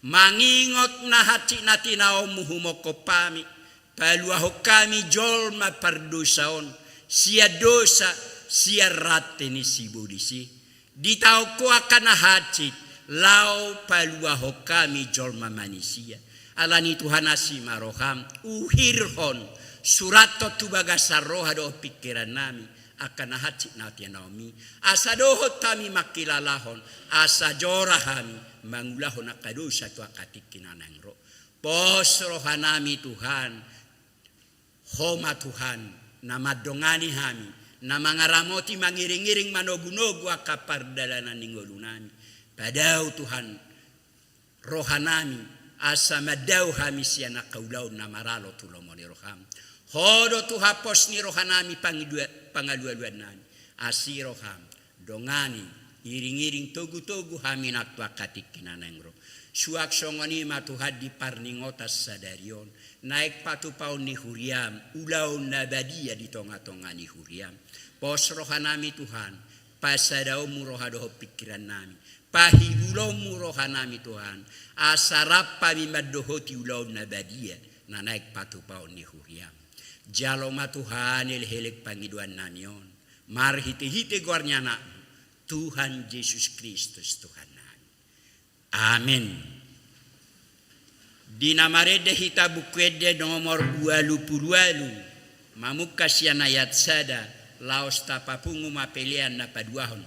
Mangingot na hansit na tinaonmu humongkop hami, paluahon hami jolma pardosa on, sian dosa, sian rante ni sibolis i. Ditaon Ho angka na hansit, laho paluahon hami jolma manisia. Alani Tuhan, asi ma roham, uhirhon, surathon tu bagasan roha dohot pingkirannami, angka na hansit na tinaonmi, asa dohot hami mangkilalahon, asa jora hami mangulahon angka dosa tu angka tingki na naeng ro. Pos rohanami Tuhan, Ho ma Tuhan, na mandongani hami, na mangaramoti, mangiringiring, manogunogu angka pardalanan ni ngolunami. Padao Tuhan, rohanami, asa mandao hami sian angka ulaon na maralo tu lomo ni roham. Ho do Tuhan pos ni rohanami, pangidua-, pangalualuannami. Asi roham, dongani, iringiring, togutogu hami nang tu angka tingki na naeng ro. Suang songon i ma Tuhan di parningotan sadari on, naeng patupaon ni huriam, ulaon na badia di tongatonga ni huriam. Pos rohanami Tuhan, pasadaonmu roha dohot pingkirannami, pahibulonmu rohanami Tuhan, asa rap hami mandohoti ulaon na badia, na naeng patupaon ni huriam. Jalo ma Tuhan elek-elek pangidoannami on, marhitehite goar ni Anakmu, Tuhan Jesus Kristus Tuhannami. Amen. Di na marende hita Buku Ende nomor ualu pulu ualu, mamungka sian ayat sada, laos tapapungu ma pelean na paduahon.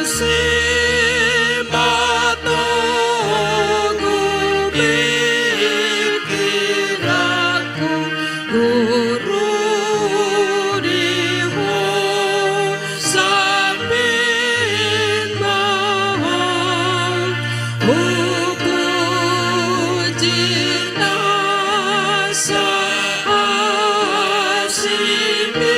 Sipatogu pikiranku, Guru di ho sambing ma ho, hupuji nasa asimi.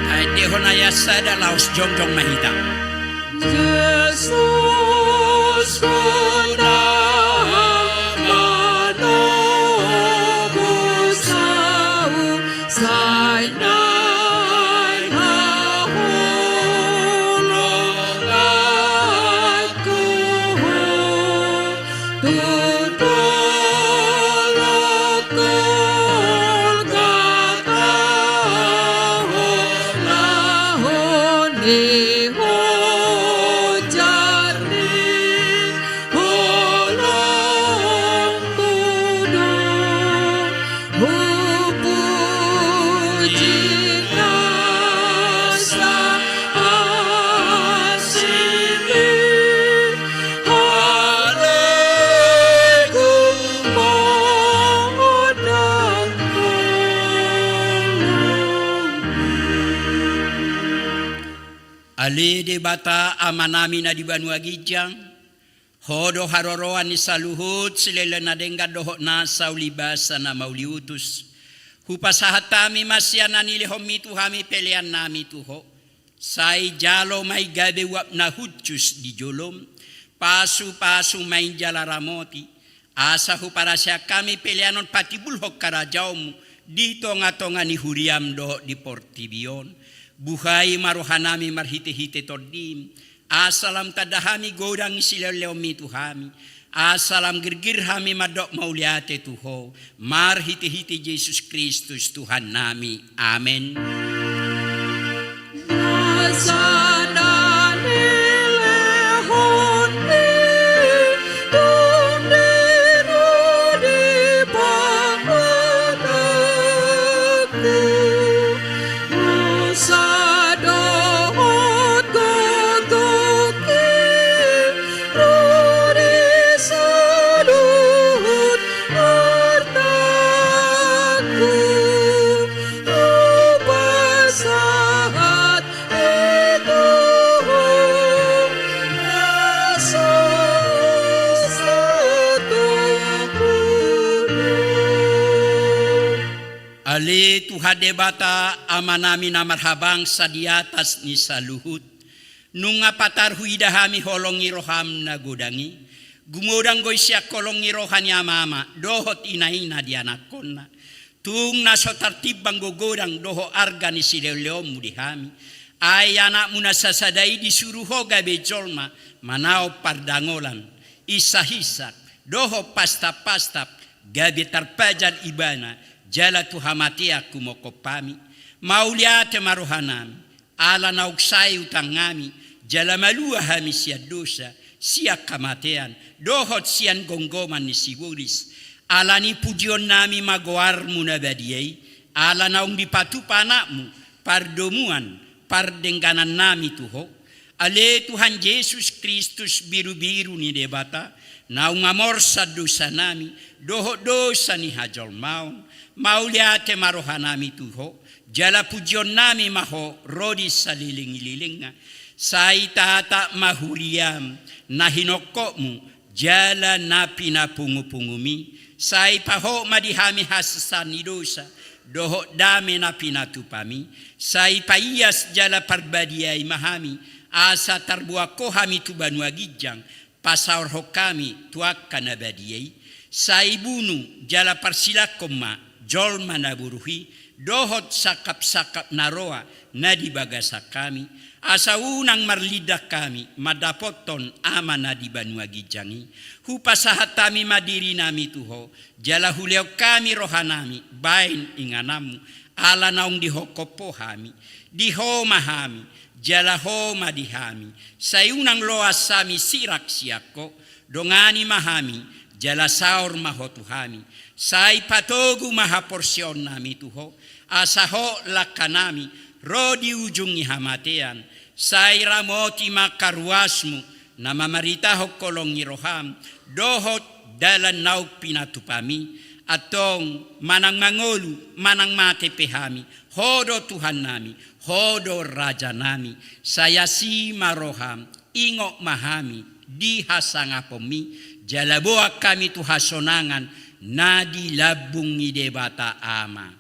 Taendehon ayat sada laos jongjong ma hita. Jesus, hona manobus ahu, sai naeng haholonganku ho. Tu dolok Golgota ho, laho ni ho jarni holongku do. Hupuji nasa asimi, ale gumodang holongmi. Ale Debata Amanami na di banua ginjang, Ho do haroroan ni saluhut silehonlehon na denggan dohot nasa ulibasa na mauliutus. Hupasahat hami ma sian na nilehonmi tu hami peleannami tu Ho. Sai jalo ma i gabe uap na hushus di jolom, pasupasu ma i jala ramoti, asa huparaseang hami pelean on patimbulhon harajaonmu di tongatonga ni huriam dohot di portibi on. Buhai ma rohanami marhitehite Tondim, asa lam tanda hami godang ni silehonlehonmi tu hami, asa lam girgir hami mandok mauliate tu Ho, marhitehite Jesus Kristus Tuhannami. Amen. Nasa na nilehonmi Tondim do di pangan Nasa dohot gogohi ro di saluhut artangku, hupasahat i tu Ho, nasa satuhuna. Ale Tuhan Debata, Amanami na marhabangsa di atas ni saluhut, nunga patar huida hami holong ni roham na godang i, gumodang do i sian holong ni roha ni amama dohot inaina di anakkonna. Tung na so tartimbang do godang dohot arga ni silehonlehonmu di hami, ai anakmu na sasada i disuru Ho gabe jolma, manaon pardangolan, insahinsak, dohot pastapastap, gabe tarpajar ibana, jala tu hamatean humophop hami. Mauliate ma rohanami, ala naung sae utangnami, jala malua hami sian dosa, sian hamatean, dohot sian gomgoman ni sibolis. Alani i pujionnami ma goarmu na badia i, ala naung dipatupa anakmu, pardomuan, pardengganannami tu Ho. Ale Tuhan Jesus Kristus, birubiru ni Debata, naung mamorsan dosanami, dohot dosa ni hajolmaon, mauliate ma rohanami tu Ho, jala pujionnami ma Ho ro di saleleng-lelengna. Sai taatap ma huriaM na hinongkopMu jala na pinapungu-pungumi. Sai pahot ma di hami hasesaan ni dosa dohot dame na pinatupami. Sai paias jala parbadiai ma hami, asa tarboan Ho hami tu banua ginjang, pasaorhon hami tu angka na badia i. Sai bunu jala parsilangkon ma jolma na boru i dohot sangkap-sangkap na roa na di bagasan hami, asa unang marlindang hami mandapothon Ama na di banua ginjang i. Hupasahat hami ma dirinami tu Ho, jala hulehon hami rohanami baen ingananMu, ala naung dihophop Ho hami. Di Ho ma hami, jala Ho ma di hami. Sai unang loas hami sirang sian Ho. Dongani ma hami, jala saor ma Ho tu hami. Sai patogu ma haporseaonnami tu Ho, asa hot langkanami ro di ujung ni hamatean. Sai ramoti ma angka ruasMu na mamaritahon holong ni rohaM dohot dalan naung pinatupami. Antong manang mangolu manang mate pe hami, Ho do Tuhannami, Ho do Rajanami. Sai asi ma rohaM, ingot ma hami di hasangaponMi, jala boan hami tu hasonangan na di lambung ni Debata Ama.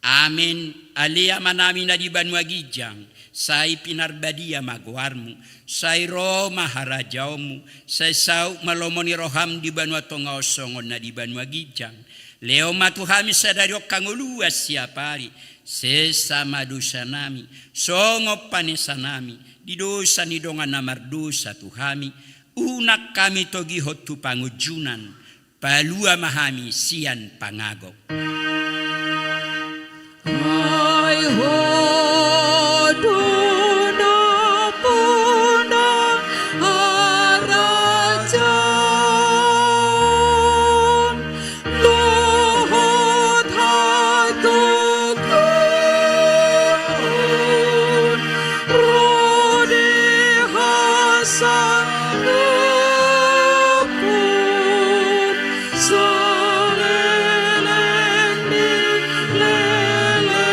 Amen. Ale Amanami na di banua ginjang, sai pinarbadia ma goarMu, sai ro ma harajaonMu, sai saut ma lomo ni rohaM di banua tonga on songon na di banua ginjang. Lehon ma tu hami sadari on hangoluan siapari, sesa ma dosanami songon panesanami di dosa ni dongan na mardosa tu hami. Unang hami togihon tu pangunjunan, palua ma hami sian pangago. Ai Ho do na poda harajaon dohot hatoguon ro di hasangapon saleleng ni lelengna.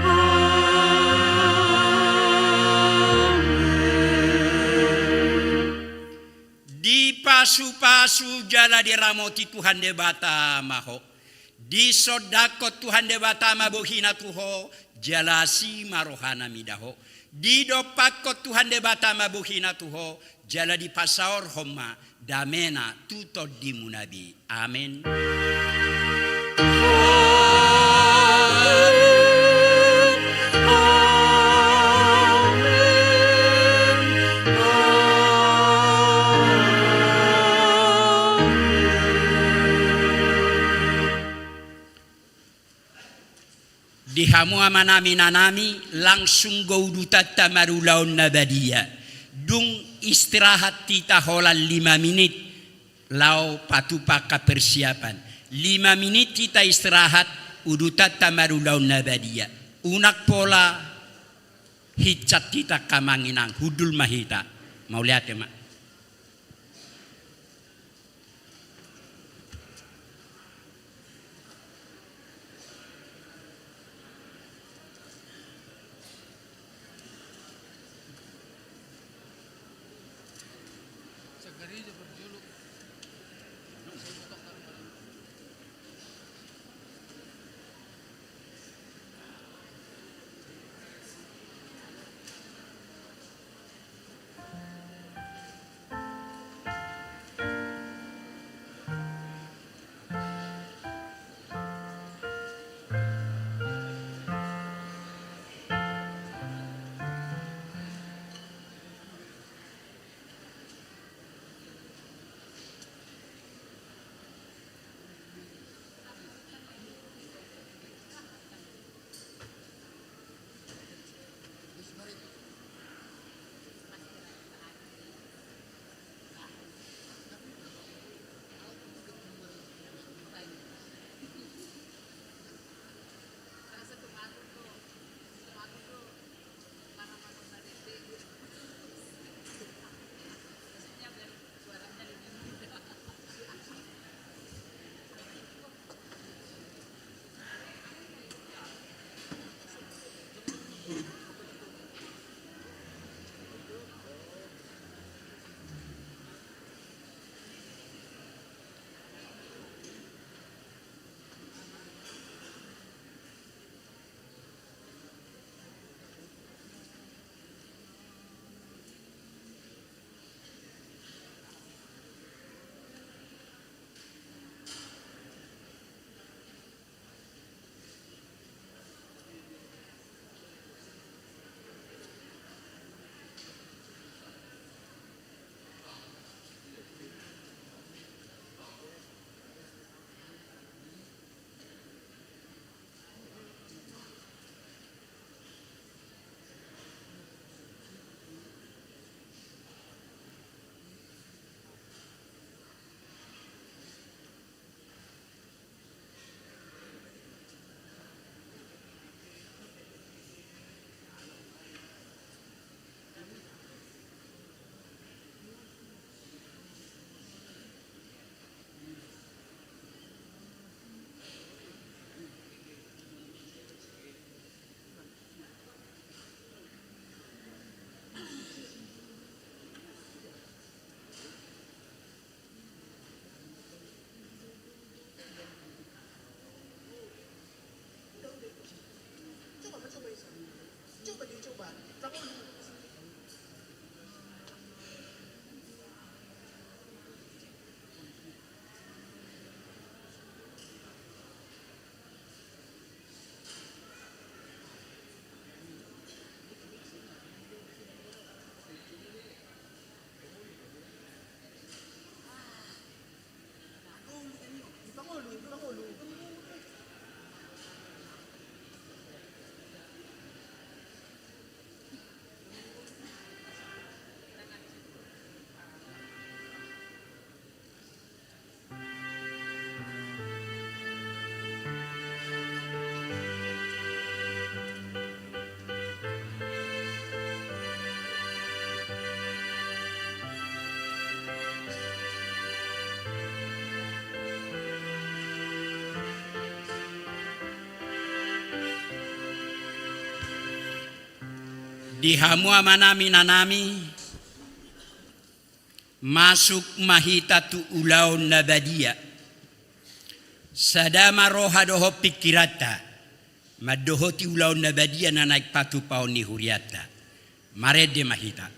Amen. Dipasupasu jala diramoti Tuhan Debata ma ho. Disondangkon Tuhan Debata ma bohina tu ho, jala asi ma rohana mida ho. Didompakkon Tuhan Debata ma bohina tu ho, jala dipasaorhon ma damena tu tondimuna be. Amen. Di hamu amanami, inanami, langsung do udutanta marulaon na badia. Dung istirahat hita holan lima minit, laho patupa angka persiapan. Lima minit hita istirahat, udutanta marulaon na badia. Unang pola hinsat hita, amang inang, hundul ma hita. Mauliate ma. Di hamu amanami, inanami, masuk ma hita tu ulaon na badia. Sada ma roha dohot pingkiranta mandohoti ulaon na badia na naeng patupaon ni hurianta. Marende ma hita.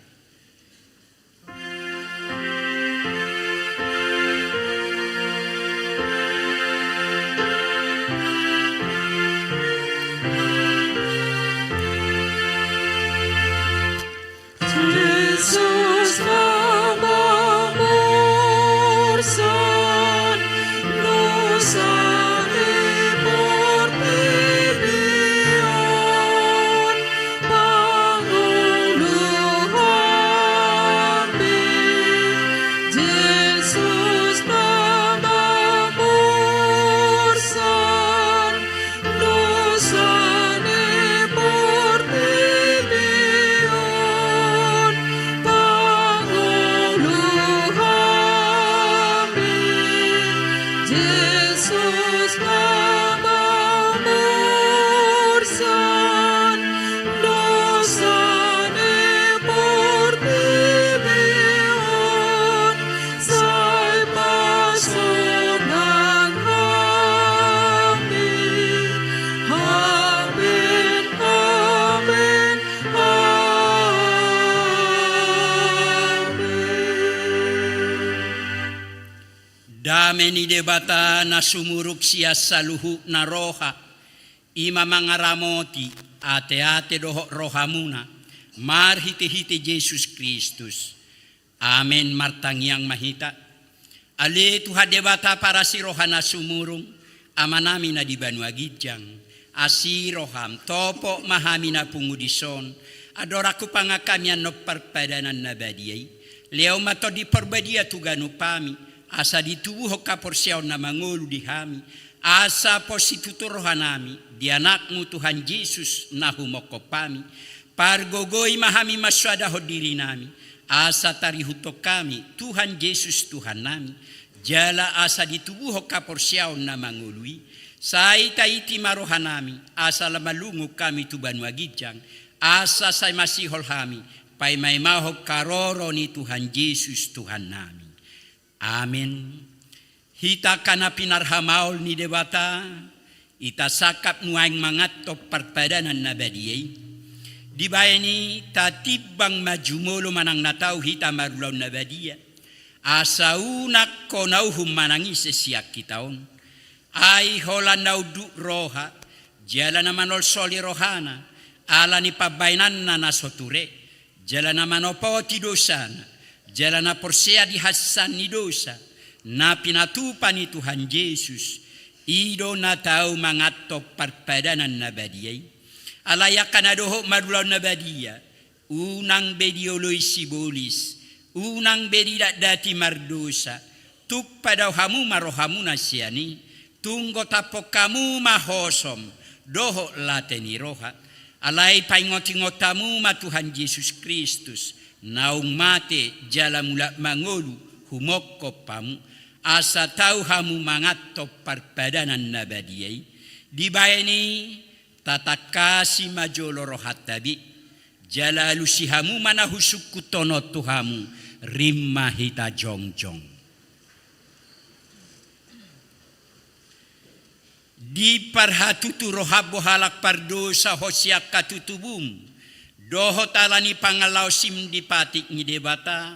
Jesus na mamorsan dosa ni portibi on, pangolu hami. Jesus na mamorsan dosa ni portibi on, pangolu hami. Jesus na mamorsan dosa ni portibi on, sai pasonang hami. Amen, amen, amen. Dame ni Debata na sumurung sian saluhutna roha, i ma mangaramoti ateate dohot rohamuna, marhitehite Jesus Kristus. Amen. Martangiang ma hita. Ale Tuhan Debata parasi roha na sumurung, Amanami na di banua ginjang, asi roham, topot ma hami na pungu dison, andorang hupangan hami annon parpadanan na badia i. Lehon ma Tondi Parbadia tu ganup hami, asa ditubuhon haporseaon na mangolu di hami, asa pos situtu rohanami di Anakmu Tuhan Jesus na humongkop hami. Pargogoi ma hami mansoadahon dirinami, asa tarihuthon hami Tuhan Jesus Tuhannami, jala asa ditubuhon haporseaon na mangolu i. Sai taiti ma rohanami, asa lam manlungun hami tu banua ginjang, asa sai masihol hami paimaimahon haroro ni Tuhan Jesus Tuhannami. Amen. Hita angka na pinarhamaol ni Debata, hita sangkap nuaeng manganhon parpadanan na badia i. Dibahen i tatimbang ma jumolo manang na tau hita marulaon na badia, asa unang hona uhum manang ise sian hita on. Ai holan na unduk roha, jala na manolsoli rohana, ala ni pambahenanna na so ture, jala na manopoti dosana, jala na porsea di hansean ni dosa na pinatupa ni Tuhan Jesus, i do na tau manganhon parpadanan na badia i. Alai angka na dohot marulaon na badia, unang be dioloi sibolis, unang be didatdati mardosa, tung padao hamu ma rohamuna sian i, tung gotaphon hamu ma hosom dohot late ni roha. Alai paingotingot hamu ma Tuhan Jesus Kristus, naung mate jala mulak mangolu humongkop hamu, asa tau hamu manganhon parpadanan na badia i. Dibahen i, tatangkasi ma jolo rohanta be, jala alusi hamu ma na husungkunhon on tu hamu, rim ma hita jongjong. Diparhatutu roham bo halak pardosa ho sian hatutubum, dohot ala ni panganlaosim di patik ni Debata,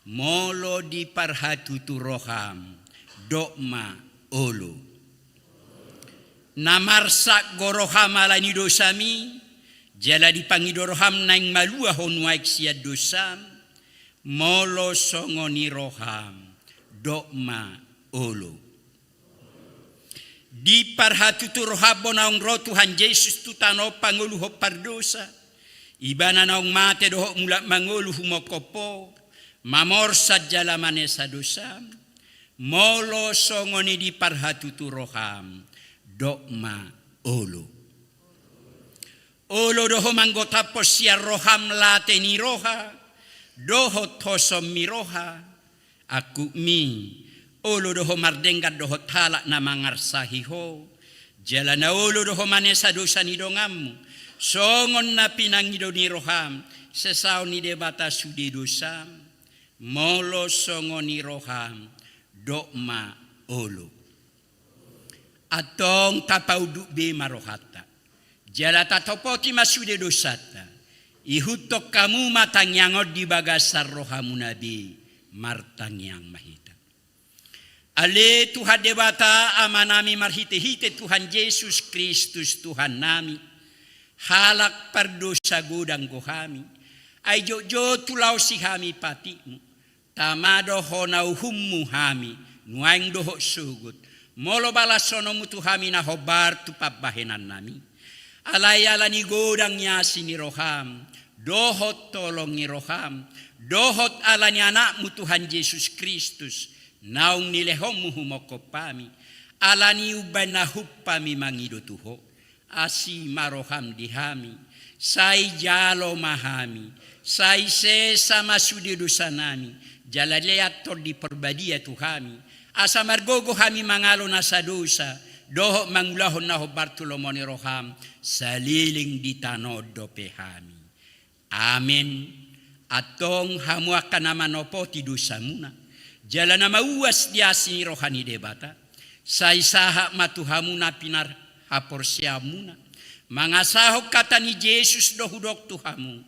molo diparhatutu roham, dok ma olo. Na marsak do roham ala ni dosami, jala dipangido roham naeng malua ho nuaeng sian dosam, molo songon i roham, dok ma olo. Diparhatutu roham bo naung ro Tuhan Jesus tu tano on pangoluhon pardosa, Ibana naung mate dohot mulak mangolu humongkop ho, mamorsan jala manesa dosam, molo songon i diparhatutu roham, dok ma olo. Olo do ho manggotaphon sian roham late ni roha, dohot hosom ni roha, angkupmi, olo do ho mardenggan dohot halak na mangarsahi ho, jala na olo do ho manesa dosa ni donganmu, Songon na pinangido ni roham, sesaon ni Debata sude dosam, molo songon i roham, dok ma olo. Antong tapaunduk be ma rohanta, jala tatopoti ma sude dosanta. Ihuthon hamu ma tangiang on di bagasan rohamuna be. Martangiang ma hita. Ale Tuhan Debata Amanami, marhitehite Tuhan Jesus Kristus Tuhannami, halak pardosa godang do hami, ai jotjot hulaosi hami patikmu, tama do hona uhummu hami, nuaeng dohot sogot, molo balashononmu tu hami na hombar tu pambahenannami. Alai ala ni godang ni asi ni roham, dohot holong ni roham, dohot ala ni Anakmu Tuhan Jesus Kristus, naung nilehonmu humongkop hami, ala ni umbahen na hump hami mangido tu Ho. Asi ma roham di hami, sai jalo ma hami, sai sesa ma sude dosanami, jala lean Tondi Parbadia tu hami, asa margogo hami mangalo nasa dosa, dohot mangulahon na hombar tu lomo ni roham, saleleng di tano on dope hami. Amen. Antong hamu angka na manopoti dosamuna, jala na mauas di asi ni roha ni Debata, sai sahat ma tu hamu na pinarhaporseaonmuna, mangasahon hata ni Jesus do hudok tu hamu,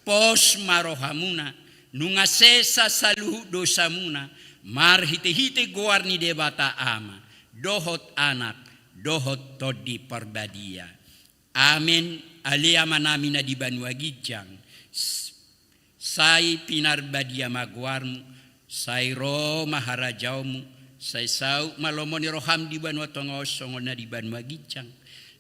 pos ma rohamuna, nunga sesa saluhut dosamuna, marhitehite goar ni Debata Ama, dohot Anak, dohot Tondi Parbadia. Amen. Ale Amanami na di banua ginjang, s-, sai pinarbadia ma goarmu, sai ro ma harajaonmu, sai saut ma lomo ni roham di banua tonga on songon na di banua ginjang.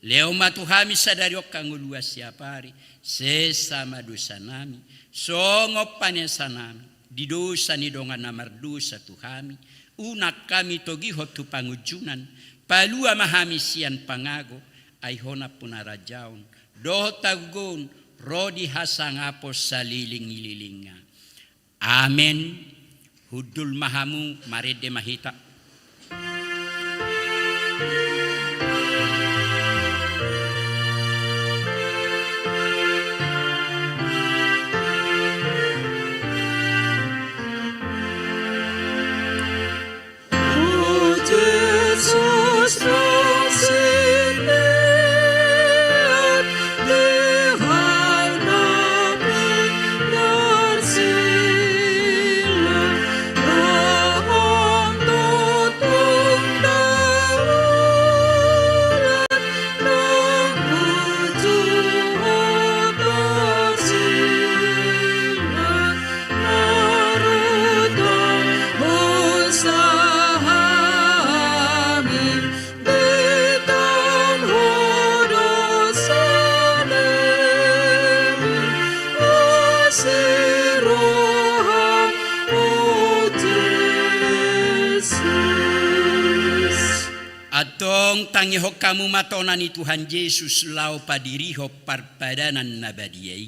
Lehon ma tu hami sadari on hangoluan siapari, sesa ma dosanami, songon panesanami di dosa ni dongan na mardosa tu hami, unang hami togihon tu pangunjunan, palua ma hami sian pangago, ai Ho nampuna harajaon, dohot hagogoon, ro di hasangapon saleleng ni lelengna. Amen. Hundul ma hamu, marende ma hita. Antong tangihon hamu ma tona ni Tuhan Jesus laho padirihon parpadanan na badia i.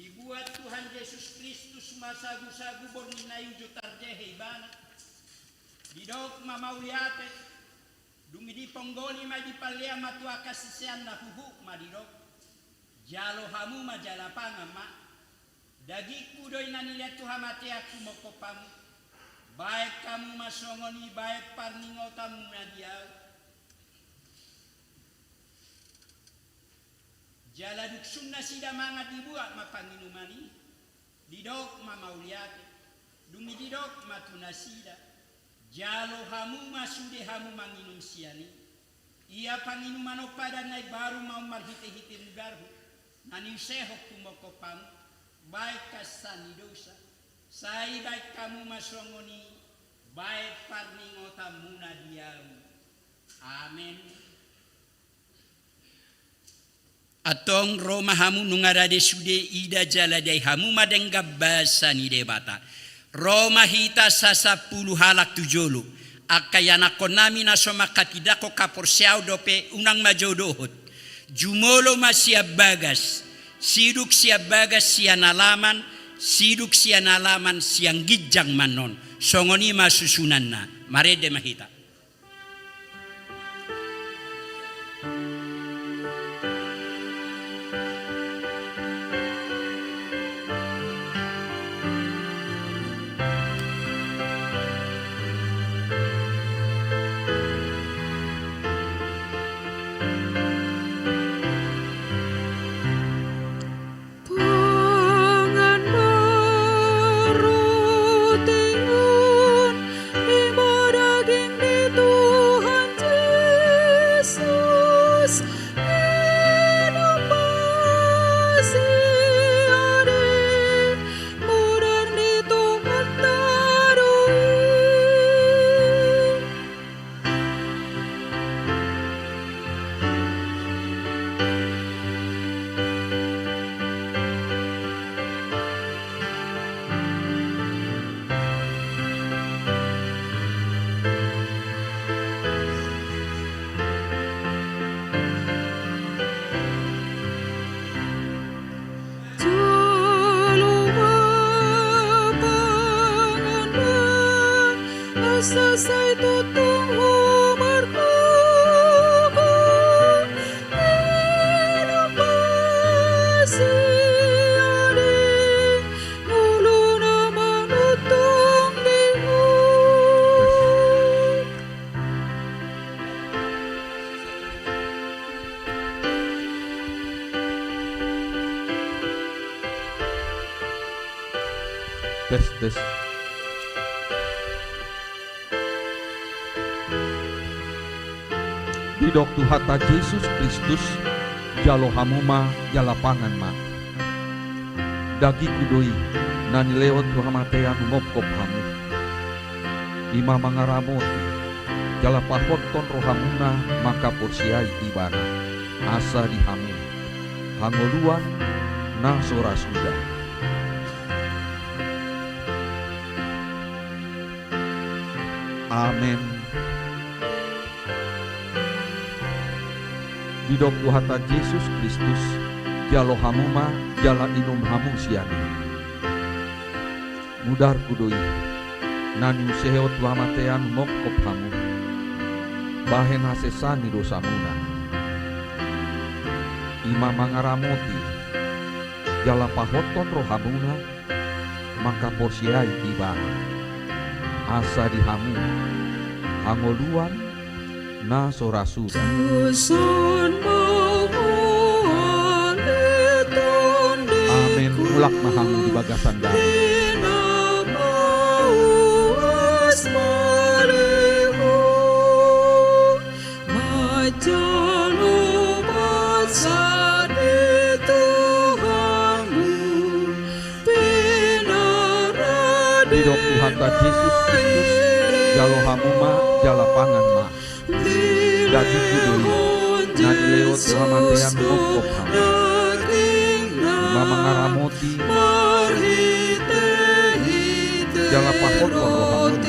Dibuat Tuhan Jesus Kristus ma sagusagu borngin na uju tarjehe ibana. Didok ma mauliate, dung i diponggoli ma, dipallean ma tu angka siseanna, huhut ma didok: Jalo hamu ma jala pangan ma. Dagingku do i na nilean tu hamatean humongkop hamu. Baen hamu ma songon i, baen parningotanmuna di ahu. Jala dung sun nasida mangan, dibuat ma panginuman i, didok ma mauliate, dung i didok ma tu nasida: Jalo hamu ma sude hamu manginum sian i. Ia panginuman on padan na imbaru ma on marhitehite mudarhu, na niusehon humongkop hamu, baen hansaan ni dosa. Sai baen hamu ma songon i, baen parningotanmuna di ahu. Amen. Antong ro ma hamu, nunga rade sude, ida jala dai hamu ma denggan basa ni Debata. Ro ma hita sasampulu halak tu jolo. Angka ianakkonnami na so mangkatindangkon haporseaon dope, unang ma jo dohot. Jumolo ma sian bagas. Siduk sian bagas sian alaman, siduk sian alaman sian ginjang ma annon. Songon i ma susunanna. Marende ma hita. Pangan ma roti on, i ma daging ni Tuhan Jesus, minum ma sian i, mudar ni Tuhanta do i. Jalo ma pangan na, asa sai tongtong ho margogo, minum ma sian i, ngolu na manongtong di ho. Tes, tes. Didok Tuhanta Jesus Kristus, jalo hamu ma, jala pangan ma. Dagingku do i, na nilehon tu hamatean umongkop hamu. I ma mangaramoti, jala pahothon rohamuna mangkaporseai ibana, asa di hamu hangoluan na so ra suda. Amen. Didok Tuhanta Jesus Kristus, jalo hamu ma, jala inum hamu sian i. Mudarku do i, na niusehon tu hamatean umongkop hamu. Bahen hasesaan ni dosamuna. I ma mangaramoti, jala pahothon rohamuna mangkaporseai ibana. Asa di hamu hangoluan na so ra suda. Amen. Mulak ma hamu di bagasan damei. Manjalo basa di Tuhanmu, pinarade. Didok Tuhanta Jesus Kristus, jalo hamu ma, jala pangan ma. Dagingku do i, na nilehon tu hamatean umongkop hamu. I ma mangaramoti, jala pahothon rohamuna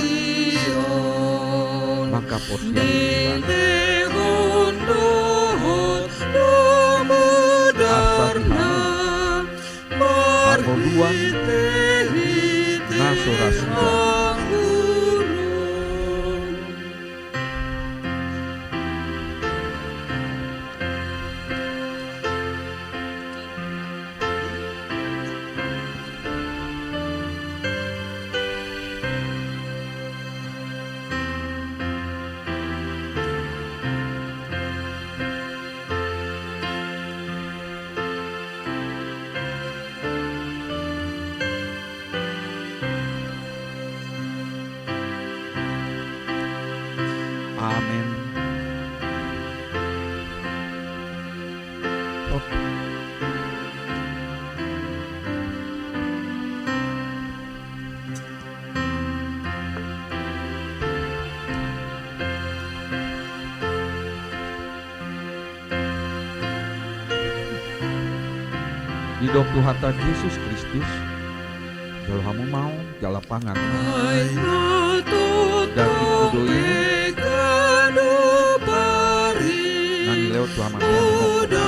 mangkaporseai ibana. Asa di hamu hangoluan na so ra suda. Amen. Didok Tuhanta Jesus Kristus, jalo hamu ma on, jala pangan ma. Dagingku do i, na nilehon tu hamatean umongkop hamu.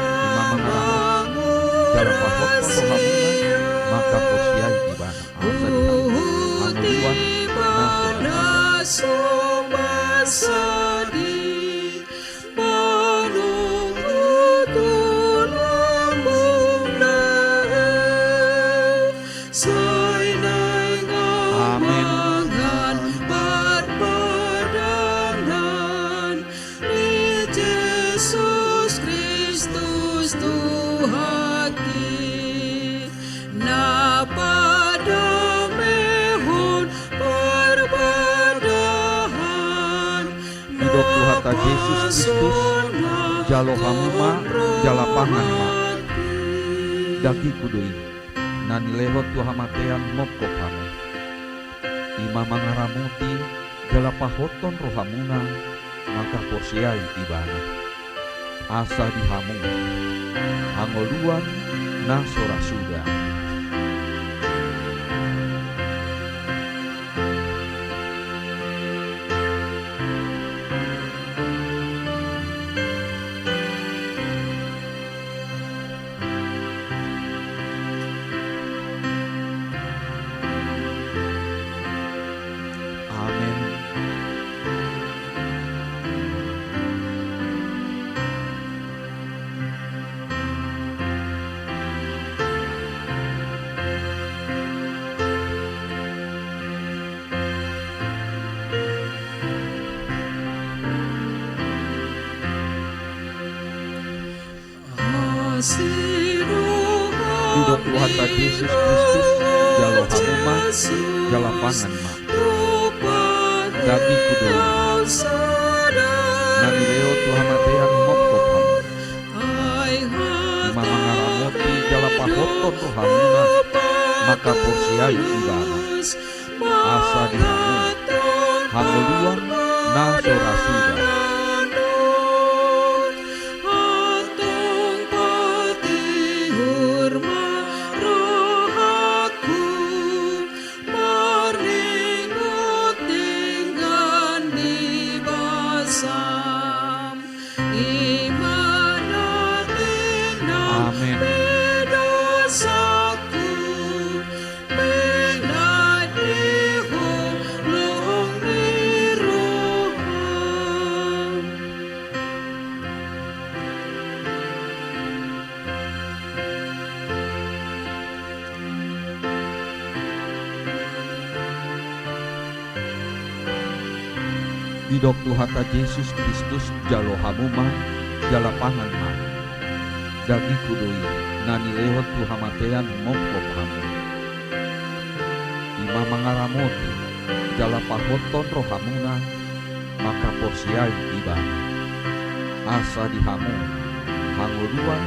I ma mangaramoti, jala pahothon rohamuna mangkaporseai ibana. Asa di hamu hangoluan na so Amen. Di Jesus Kristus Tuhan i, na padamehon parbadahan. Didok Tuhanta Jesus Kristus, jalo hamu ma, jala pangan ma. Dagingku do i, na nilehon tu hamatean mongkop hamu. I ma mangaramoti jala pahothon rohamuna mangkaporseai ibana. Asa di hamu hangoluan na so ra suda. Amen. Didok Tuhanta Jesus Kristus, jalo hamu ma, jala pangan ma. Dagingku do i, na nilehon tu hamatean mongkop hamu. I ma mangaramoti jala pahothon rohamuna mangkaporseai ibana. Asa di hamu hangoluan na so ra suda. Antong patihur ma rohangku marningot denggan ni basam. Amen. Didok Tuhanta Jesus Kristus, jalo hamu ma, jala pangan ma. Dagingku do i, na nilehon tu hamatean mongkop hamu. I ma mangaramoti jala pahothon rohamuna mangkaporseai ibana. Asa di hamu hangoluan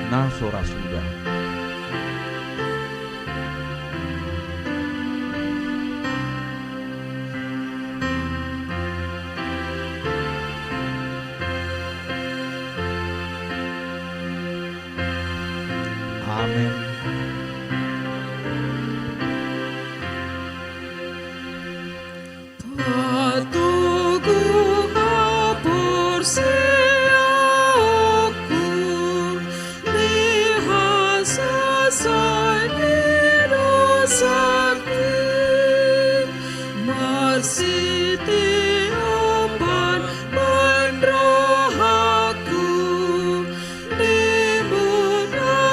na so ra suda. Amen. Patogu haporseaonku di hasasai ni dosangki, marsitiopan ma rohangku.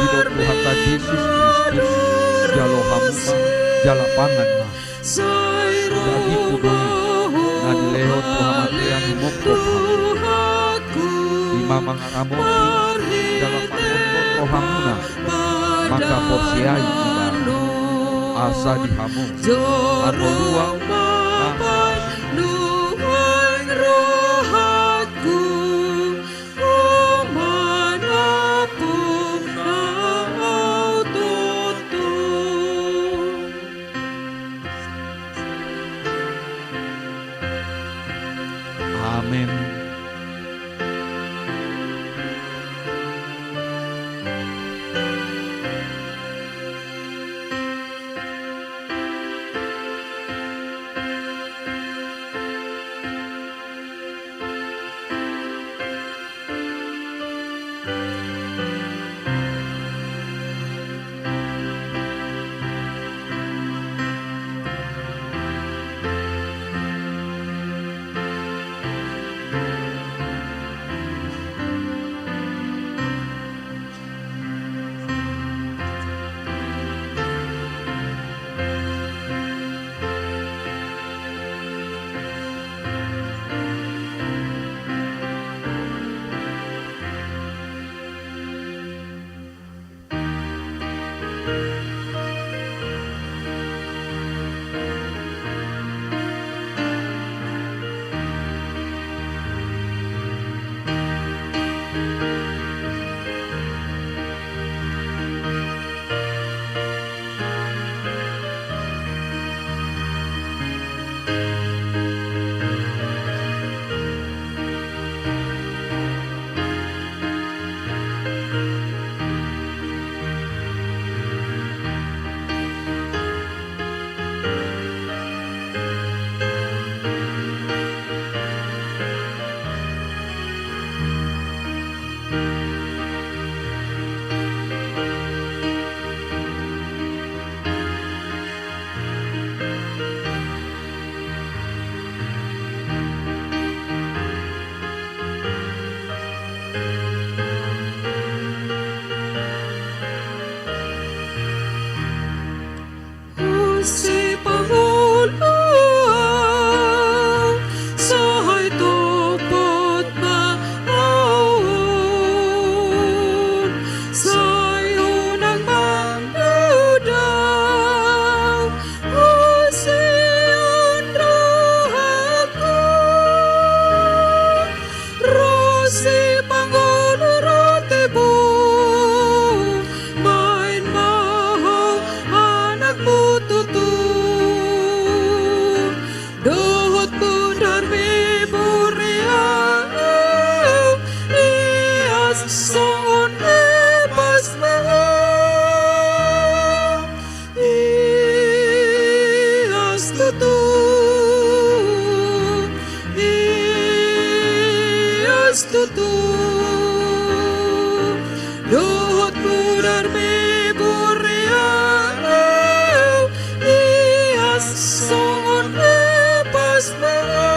Didok Tuhanta Jesus Kristus, jalo hamu ma, jala pangan ma. Dagingku do i, na nilehon tu hamatean mongkop hamu. I ma mangaramoti jala pahothon rohamuna mangkaporseai ibana. Asa di hamu hangoluan na so ra suda. Amen. Sipangolu au, sai topot ma au on, sai unang manduda au, asa on rohangku. Ro sipangolu ro tibu, baen ma au anakmu tutu. Dohot mundar mibur ia au, ia songon epas ma au. Ias tutu, ias tutu. Dohot mundar mibur ia au, ias songon epas ma au.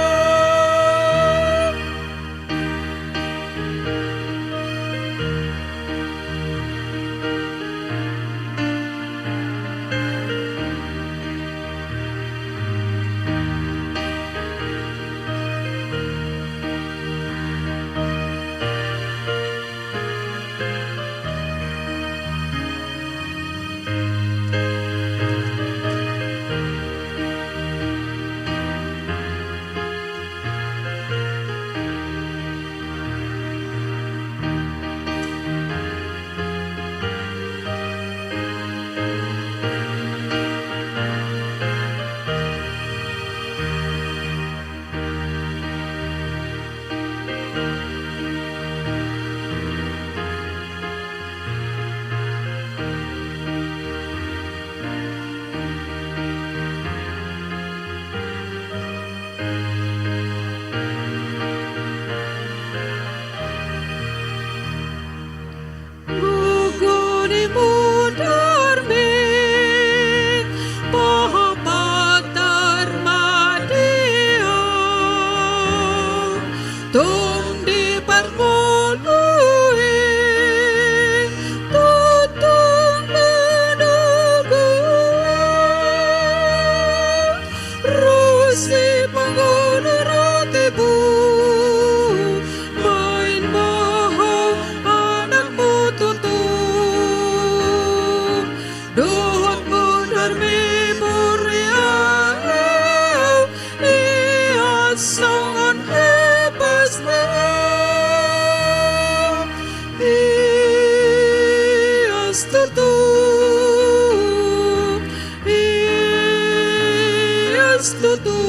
Gogo ni mundar mi, pahapatar ma dia. Tung di parngolu i, tutung manogu au. Ro sipangolu ro tibu, baen ma au anakmu tutu. Dohot mundar mibur ia au, ia songon epas ma au. Ias tutu, ias tutu.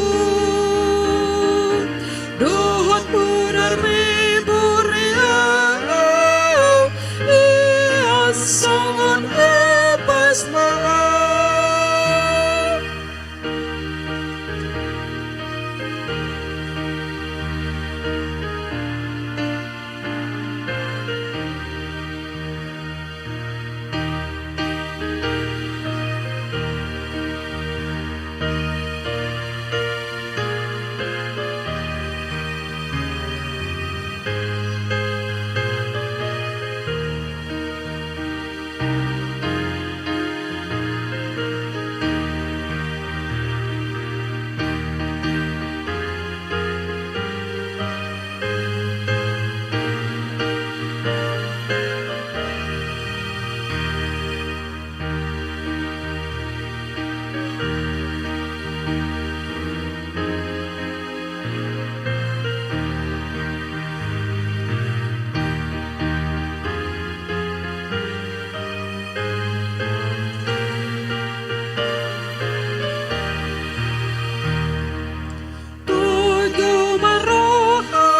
Dohot mundar mibur ia au, ias songon epas ma au. Togu ma rohangkun,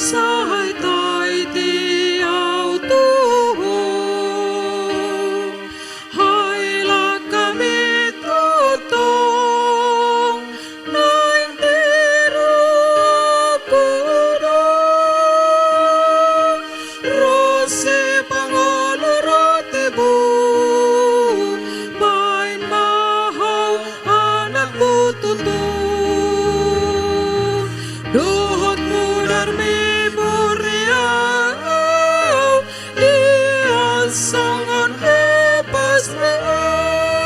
sai taiti au tu ho. Hailangkami tongtong, naeng tiruku do. Ro sipangolu ro tibu, baen ma au anakmu tutu. Dohot mundar mibur ia au, ia songon epas ma au.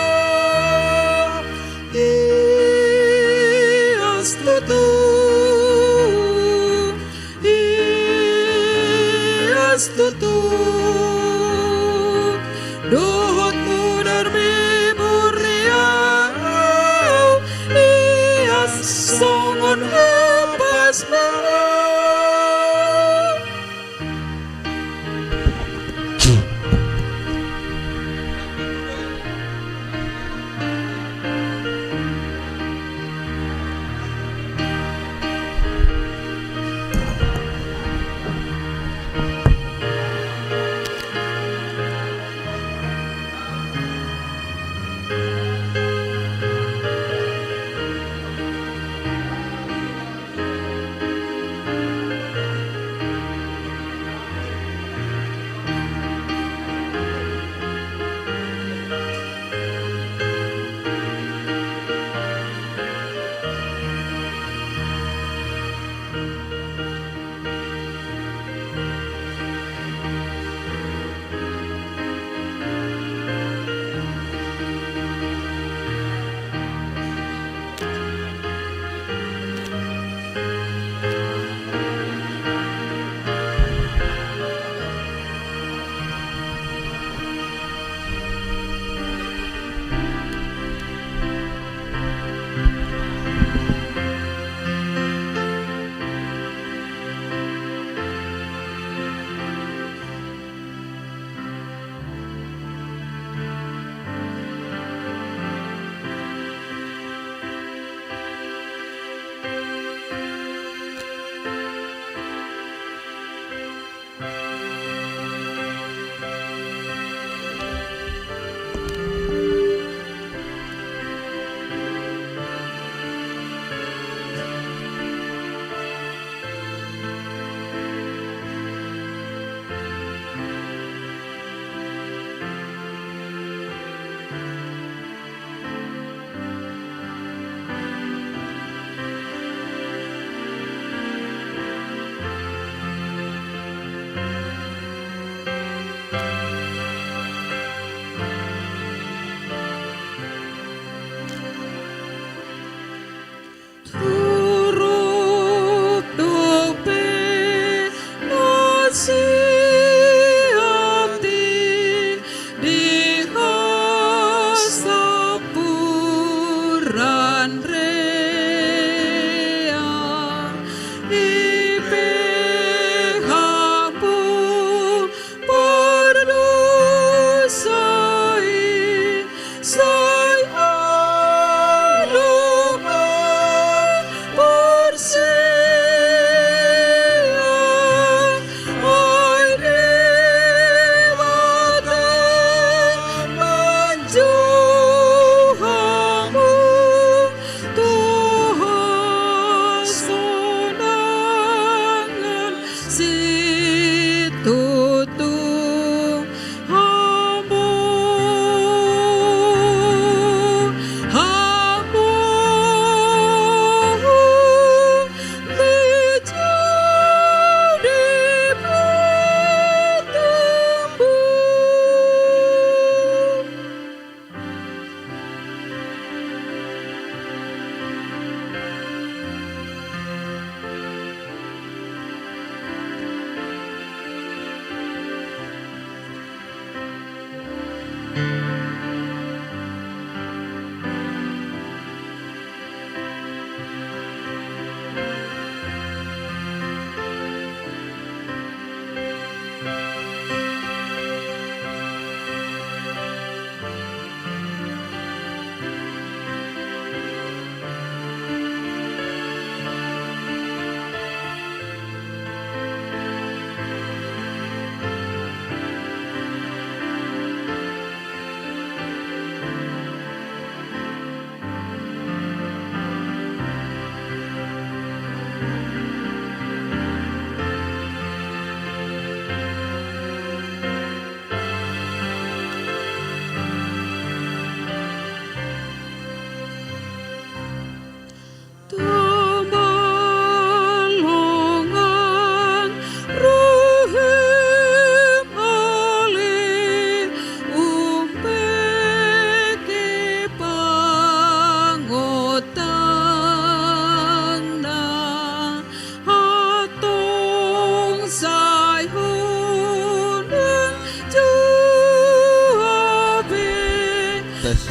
Tangihon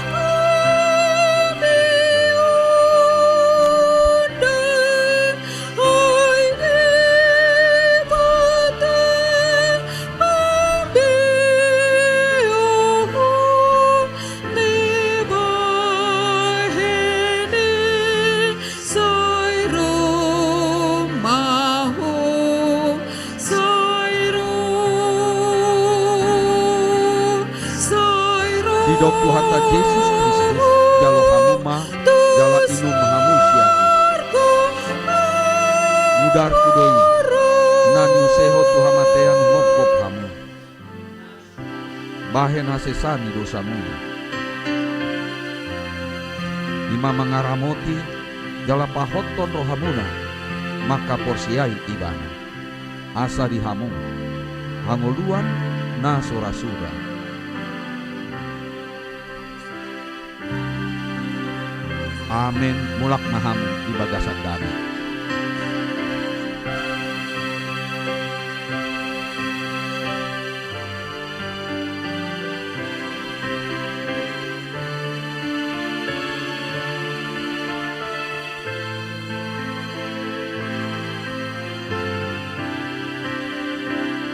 hami undang, ai Debata, mambiar hami bahen i. Sai ro ma ho, sai ro, sai ro. Didok Tuhanta Jesus Kristus, jalo hamu ma, jala inum hamu sian i. Mudarhu do i, na niusehon tu hamatean mongkop hamu. Bahen hasesaan ni dosamuna. I ma mangaramoti jala pahothon rohamuna mangkaporseai Ibana. Asa di hamu hangoluan na so ra suda. Amen. Mulak ma hamu di bagasan dame.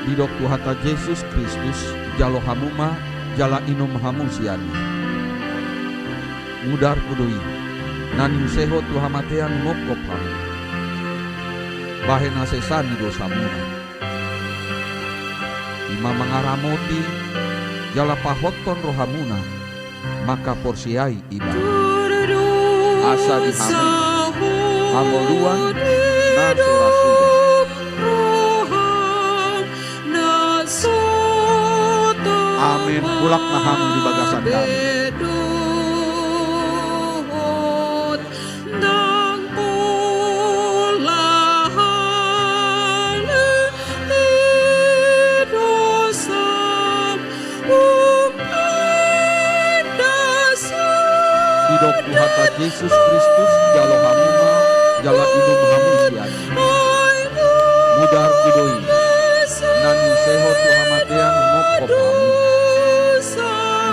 Didok Tuhanta Jesus Kristus, jalo hamu ma, jala inum hamu sian i. Mudarhu do i, na niusehon tu hamatean mongkop hamu. Bahen hasesaan ni dosamuna. I ma mangaramoti jala pahothon rohamuna mangkaporseai Ibana. Asa di hamu hangoluan na so ra suda. Amen. Mulak ma hamu di bagasan dame. Ndang pola halak i dosam umbahen das. Didok Tuhanta Jesus Kristus, jalo hamu ma, jala inum hamu sian i. Mudarhu do i, na niusehon tu hamatean mongkop hamu.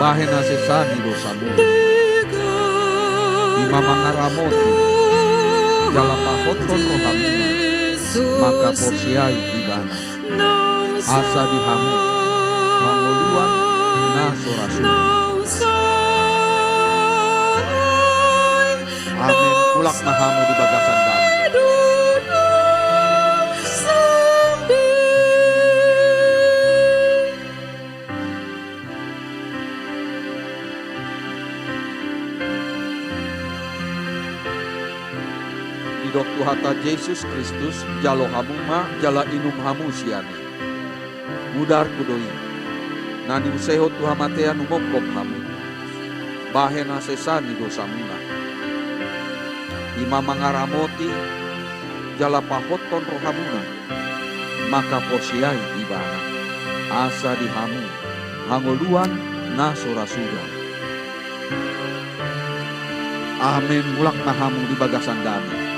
Bahen hasesaan ni dosamuna. I ma mangaramoti jala pahothon rohamuna mangkaporseai Ibana. Asa di hamu hangoluan na so ra suda. Amen. Mulak ma hamu di bagasan dame. Didok Tuhanta Jesus Kristus, jalo hamu ma, jala inum hamu sian i. Mudarhu do i, na niusehon tu hamatean mongkop hamu. Bahen hasesaan ni dosamuna. I ma mangaramoti jala pahothon rohamuna mangkaporseai Ibana. Asa di hamu hangoluan na so ra suda. Amen. Mulak ma hamu di bagasan dame.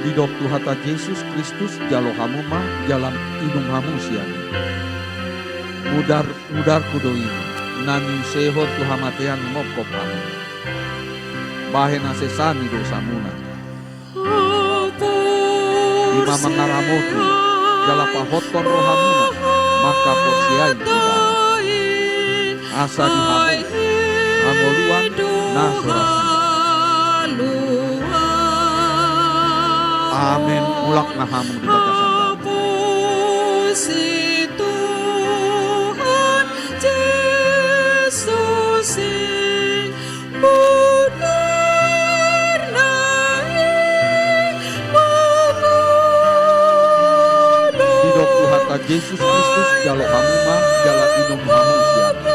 Didok Tuhanta Jesus Kristus, jalo hamu ma, jala inum hamu sian i. Mudar, mudarhu do i, na niusehon tu hamatean mongkop hamu. Bahen hasesaan ni dosamuna. I ma mangaramoti jala pahothon rohamuna mangkaporseai Ibana. Asa di hamu hangoluan na so ra suda. Amen. Mulak ma hamu di bagasan dame. Puji Tuhan Jesus i. Mudar na i mangolu. Didok Tuhanta Jesus Kristus, jalo hamu ma, jala inum hamu sian i.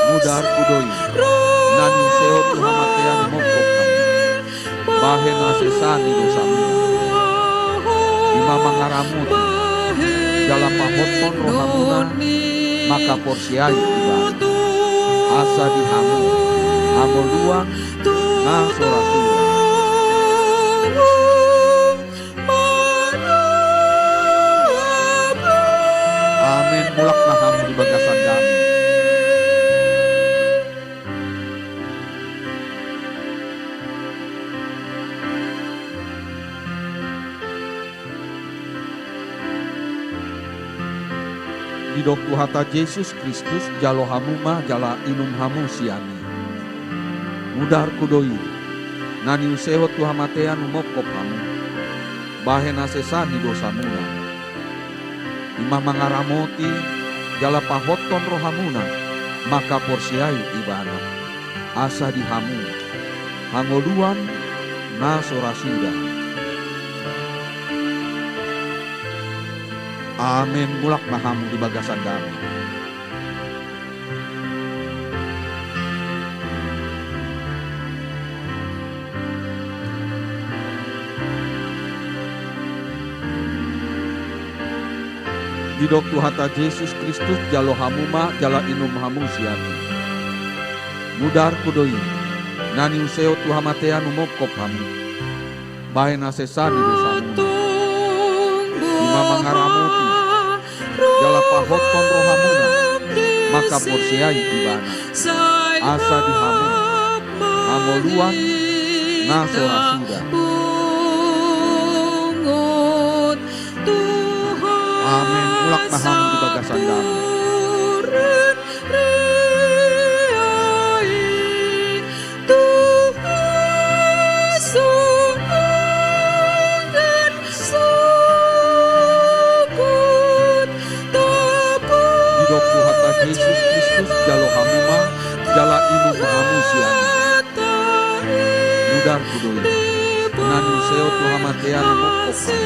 Mudarhu do i, na niusehon tu hamatean mongkop hamu. Bahen hasesaan ni dosamuna. I ma mangaramoti jala pahothon rohamuna mangkaporseai Ibana. Asa di hamu hangoluan na so ra suda. Amen. Mulak ma hamu di bagasan dame. Didok Tuhanta Jesus Kristus, jalo hamu ma jala inum hamu sian i. Mudarku do i, na niusehon tu hamatean humongkop hamu, bahen hasesaan ni dosamuna. I ma mangaramoti jala pahothon rohamuna mangkaporseai Ibana. Asa di hamu hangoluan na so ra suda. Amen. Mulak ma hamu di bagasan dame. Didok Tuhanta Jesus Kristus, jalo hamu ma jala inum hamu sian i. Mudarku do i, na niusehon tu hamatean humongkop hamu, bahen hasesaan ni dosamuna. I ma mangaramoti jala pahothon rohamuna mangkaporseai Ibana. Asa di hamu hangoluan na so ra suda. Amen. Mulak ma hamu di bagasan dame. Didok Tuhanta Jesus Kristus, jalo hamu ma jala inum hamu sian i. Mudarku do i, na niusehon tu hamatean humongkop hamu,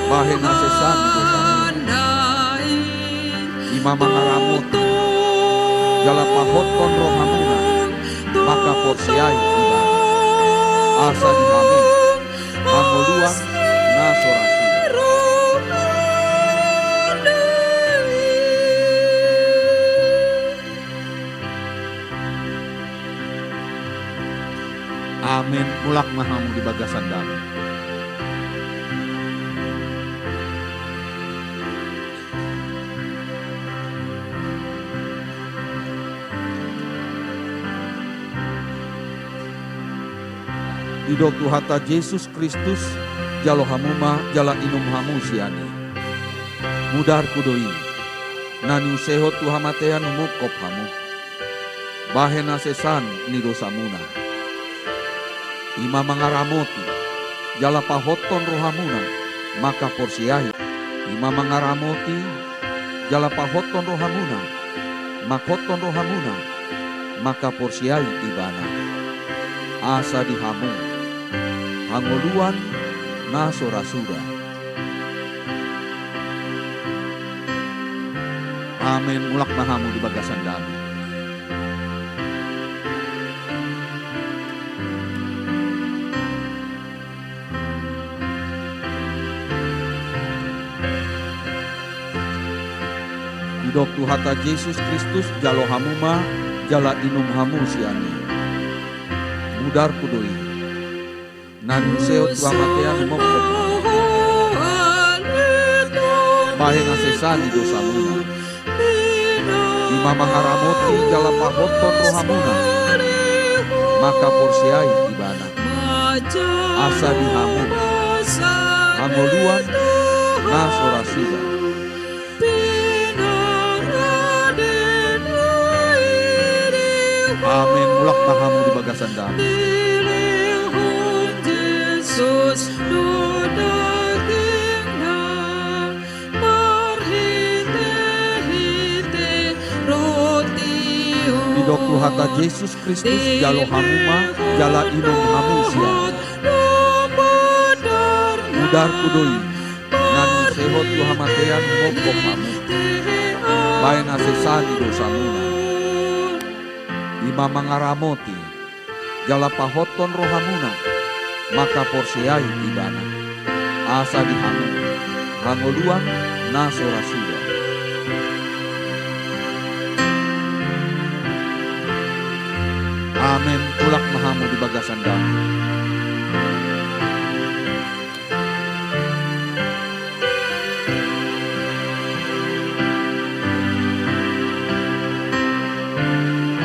bahen hasesaan ni dosamuna. I ma mangaramoti jala pahothon rohamuna mangkaporseai Ibana. Asa di hamu hangoluan na so ra suda. Amen. Mulak ma hamu di bagasan dame. Didok Tuhanta Jesus Kristus, jalo hamu ma jala inum hamu sian i. Mudarku do i, na niusehon tu hamatean humongkop hamu, bahen hasesaan ni dosamuna. I ma mangaramoti jala pahothon rohamuna mangkaporseai. I ma mangaramoti jala pahothon rohamuna, manghothon rohamuna mangkaporseai Ibana. Asa di hamu hangoluan na so ra suda. Amen. Mulak ma hamu di bagasan dame. Didok Tuhanta Jesus Kristus, jalo hamu ma jala inum hamu sian i. Mudarku do i, na niusehon tu hamatean humongkop hamu, bahen hasesaan ni dosamuna. I ma mangaramoti jala pahothon rohamuna mangkaporseai Ibana. Asa di hamu hangoluan na so ra suda. Amen. Mulak ma hamu di bagasan dame. Didok Tuhanta Jesus Kristus, jalo hamu ma jala inum hamu sian i. Mudarku do i, na niusehon tu hamatean humongkop hamu, bahen hasesaan ni dosamuna. I ma mangaramoti jala pahothon rohamuna mangkaporseai Ibana. Asa di hamu hangoluan na so ra suda. di bagasan dame.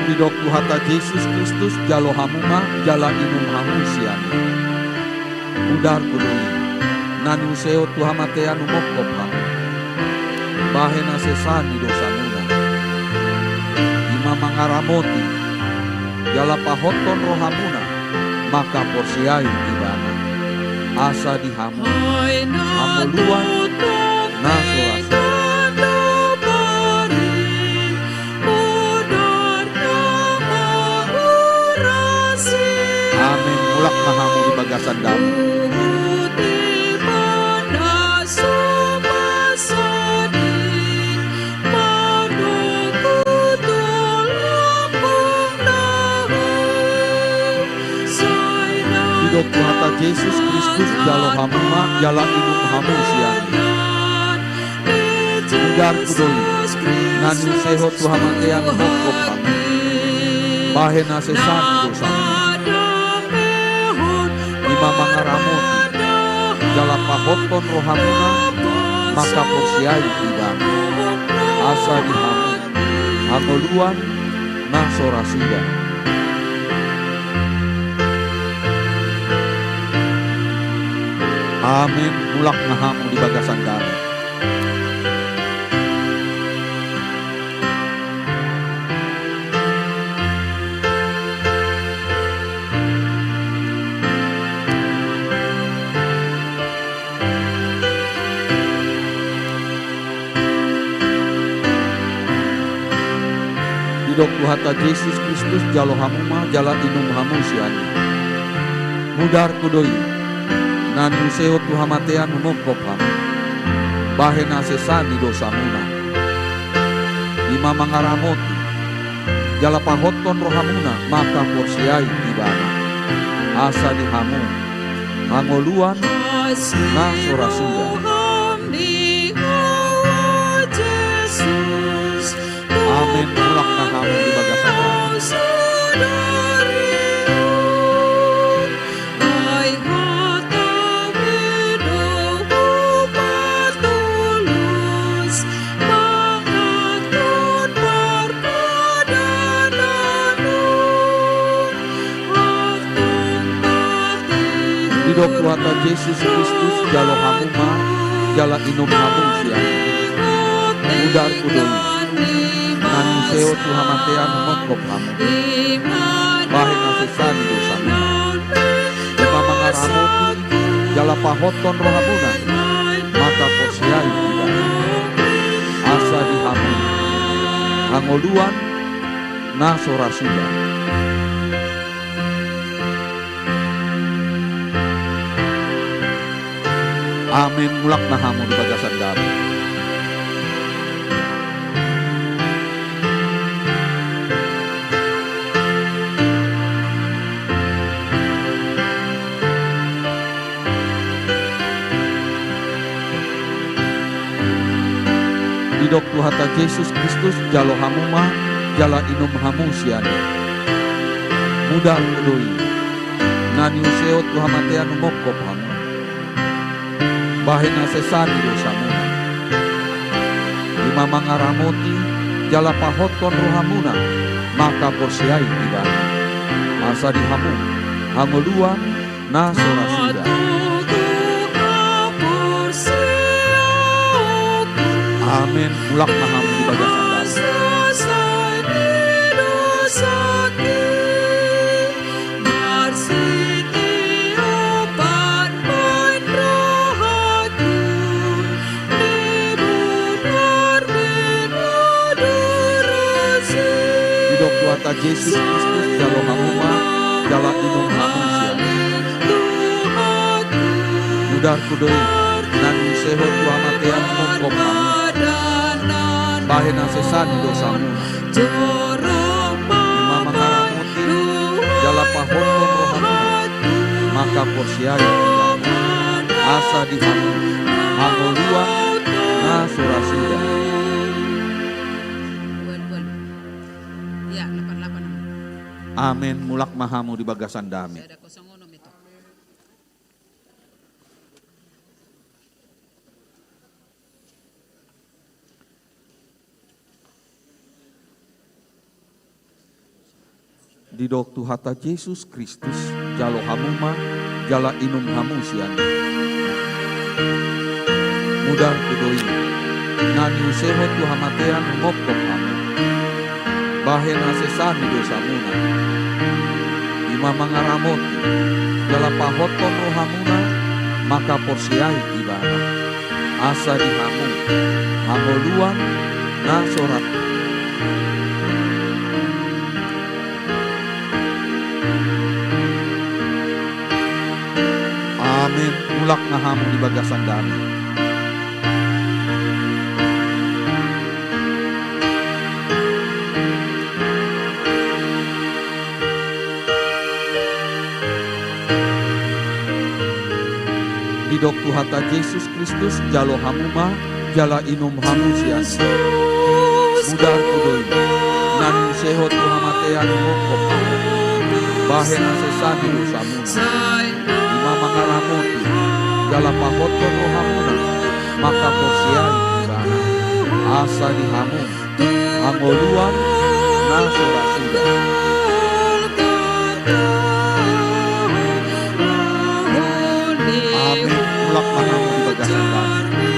Didok Tuhanta Jesus Kristus, jalo hamu ma, jala inum hamu sian i. Udarhu do i, na niusehon tu hamatean umongkop hamu, bahen na sesa ni dosamuna. I ma mangaramoti, jala pahothon rohamuna, mangkaporseai Ibana. Asa di hamu hangoluan na so ra suda. Amen. Mulak ma hamu di bagasan dame. Didok Tuhanta Jesus Kristus, jalo hamu ma, jala inum hamu sian i. Udarhu do i, na niusehon tu hamatean umongkop hamu, bahen na sesa ni dosamuna. I ma mangaramoti, jala pahothon rohamuna, mangkaporseai Ibana. Asa di hamu hangoluan na so ra suda. Amen. Mulak ma hamu di bagasan dame. Didok Tuhanta Jesus Kristus, jalo hamu ma, jala inum hamu sian i. Udarhu do i, na niusehon tu hamatean umongkop hamu, bahen na sesa ni dosamuna. I ma mangaramoti, jala pahothon rohamuna, mangkaporseai Ibana. Asa di hamu hangoluan na so ra suda. Amen. Mulak ma hamu di bagasan dame. Didok Tuhanta Jesus Kristus, jalo hamu ma, jala inum hamu sian i. Udarhu do i, na niusehon tu hamatean umongkop hamu, bahen na sesa ni dosamuna. I ma mangaramoti, jala pahothon rohamuna, mangkaporseai Ibana. Asa di hamu hangoluan na so ra suda. Amen. Mulak ma hamu di bagasan dame. Didok Tuhanta Jesus Kristus, jalo hamu ma, jala inum hamu sian i. Udarhu do i, na niusehon tu hamatean umongkop hamu, bahen na sesa ni dosamuna. I ma mangaramoti, jala pahothon rohamuna, mangkaporseai Ibana. Asa di hamu hangoluan na so ra suda. Amen. Mulak ma hamu di bagasan dame. Didok Tuhanta Jesus Kristus, jalo hamu ma, jala inum hamu sian i. Udarhu do i, na niusehon tu hamatean umongkop hamu, bahen na sesa ni dosamuna. I ma mangaramoti, jala pahothon rohamuna, mangkaporseai Ibana. Asa di hamu hangoluan na so ra suda. Ualu, ualu. Iya, lapan, lapan. Amen. Mulak ma hamu di bagasan dame. Didok Tuhanta Jesus Kristus, jalo hamu ma, jala inum hamu sian i. Mudarku do i, na niusehon tu hamatean humongkop hamu, bahen hasesaan ni dosamuna. I ma mangaramoti, jala pahothon rohamuna, mangkaporseai Ibana. Asa di hamu, hangoluan na so ra. Amen. Mulak ma hamu di bagasan dame. Didok Tuhanta Jesus Kristus, jalo hamu ma, jala inum hamu sian i. Mudarku do i, na niusehon tu hamatean humongkop hamu, bahen hasesaan ni dosamuna. I ma mangaramoti, jala pahothon rohamuna, mangkaporseai Ibana. Asa di hamu, hangoluan na so ra suda. Amen. Mulak ma hamu di bagasan dame.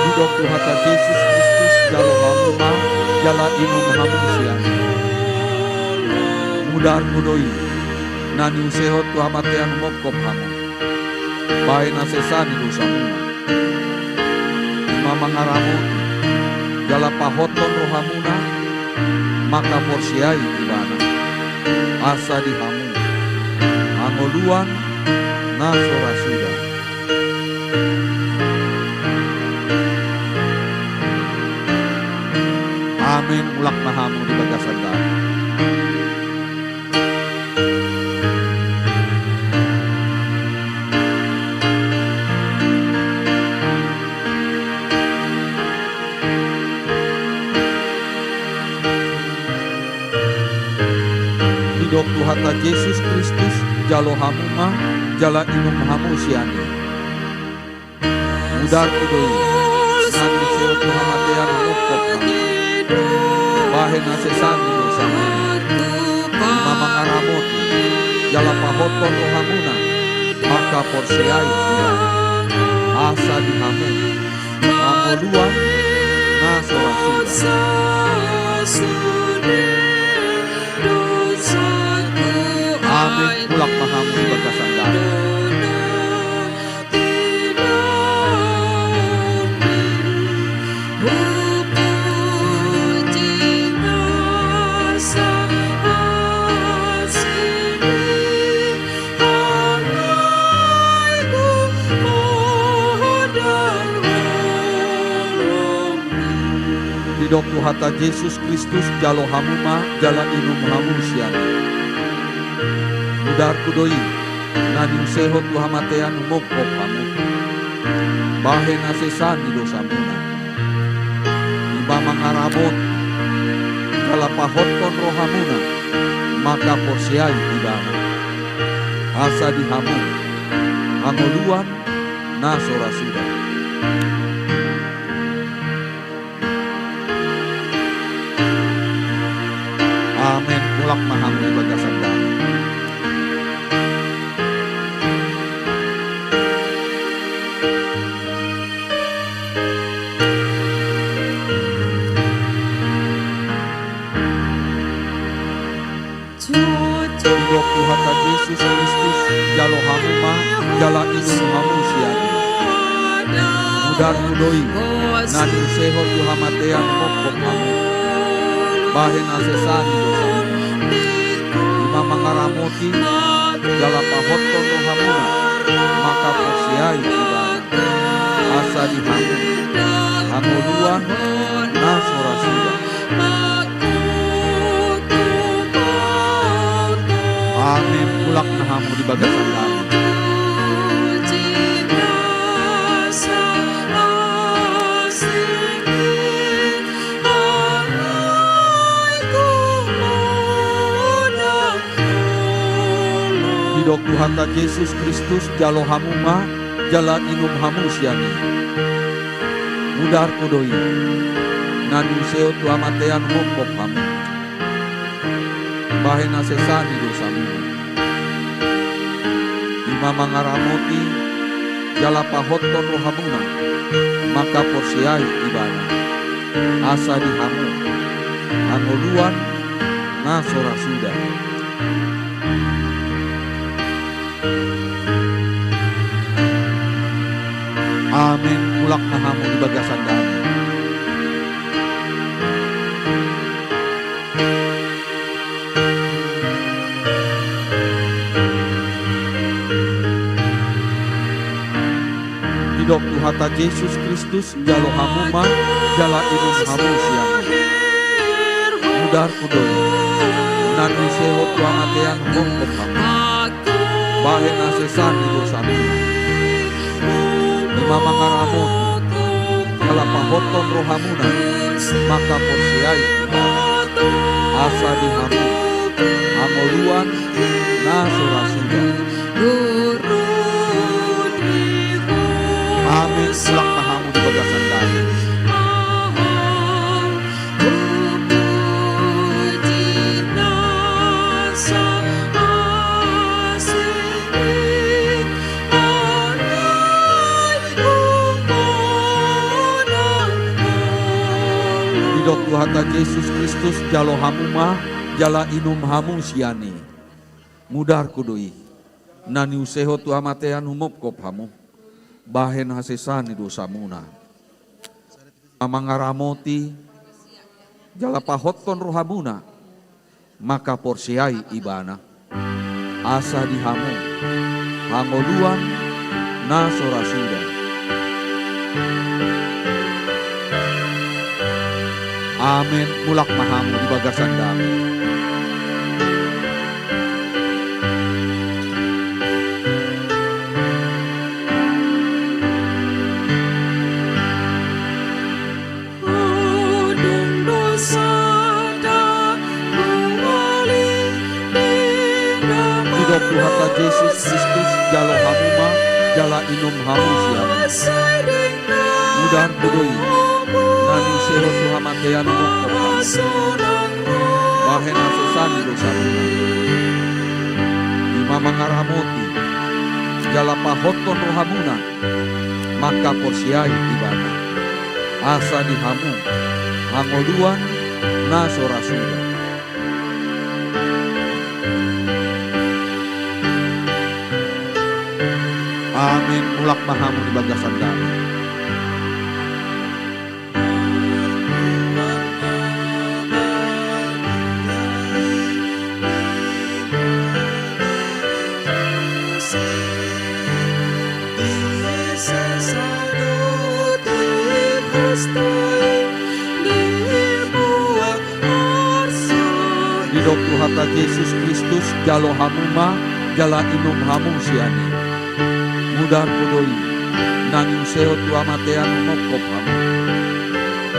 Didok Tuhanta Jesus Kristus, jalo hamu ma, jala inum hamu sian i. Mudarku do i, na niusehon tu hamatean humongkop hamu, bahen hasesaan ni dosamuna. I ma mangaramoti, jala pahothon rohamuna, mangkaporseai Ibana. Asa di hamu, hangoluan na so ra suda. Amen. Mulak ma hamu di bagasan dame. Didok Tuhanta Jesus Kristus, jalo hamu ma, jala inum hamu sian i. Mudarku do i, na niusehon tu hamatean humongkop hamu, bahen hasesaan ni dosamuna. I ma mangaramoti, jala pahothon rohamuna, mangkaporseai Ibana. Asa di hamu, hangoluan na so ra suda. Amen. Mulak ma hamu di bagasan dame. Didok Tuhanta Jesus Kristus, jalo hamu ma, jala inum hamu sian i. Mudarku do i, na niusehon tu hamatean humongkop hamu, bahen hasesaan ni dosamuna. I ma mangaramoti, jala pahothon rohamuna, mangkaporseai Ibana. Asa di hamu, hangoluan na so ra suda. Amen. Mulak ma hamu di bagasan dame. Didok Tuhanta Jesus Kristus, jalo hamu ma, jala inum hamu sian i. Mudarku do i, na niusehon tu hamatean humongkop hamu, bahen hasesaan ni dosamuna. I ma mangaramoti, jala pahothon rohamuna, mangkaporseai Ibana. Asa di hamu, hangoluan na so ra suda. Amen. Mulak ma hamu di bagasan dame. Didok Tuhanta Jesus Kristus, jalo hamu ma, jala inum hamu sian i. Mudarhu do i, na niusehon tu hamatean humongkop hamu. Bahen hasesaan ni dosamu. I ma mangaramoti jala pahothon rohamuna mangkaporseai Ibana. Asa di hamu hangoluan na so ra suda. Amen. Mulak ma hamu di bagasan dame. Didok Tuhanta Jesus Kristus, jalo hamu ma, jala inum hamu sian i. Mudarhu do i, na niusehon tu hamatean humongkop hamu. Bahen hasesaan ni dosamu. I ma mangaramoti jala pahothon rohamuna mangkaporseai Ibana. Asa di hamu hangoluan na so ra suda. Amen. Mulak ma hamu di bagasan dame. Didok Tuhanta Jesus Kristus, jalo hamu ma, jala inum hamu sian i. Mudarhu do i, na niusehon tu hamatean humongkop hamu. Bahen hasesaan ni dosamuna. Mangaramoti jala pahothon rohamuna mangkaporseai Ibana. Asa di hamu hangoluan na so ra suda. Amen. Mulak ma hamu di bagasan dame. Didok Tuhanta Jesus Kristus, jalo hamu ma, jala inum hamu sian i. Mudarhu do i, na niusehon tu hamatean humongkop hamu. Bahen hasesaan ni dosamu. I ma mangaramoti jala pahothon rohamuna mangkaporseai Ibana. Asa di hamu hangoluan na so ra suda. Amen. Mulak ma hamu di bagasan dame. Didok Tuhanta Jesus Kristus, jalo hamu ma, jala inum hamu sian i. Mudarhu do i, na niusehon tu hamatean humongkop hamu.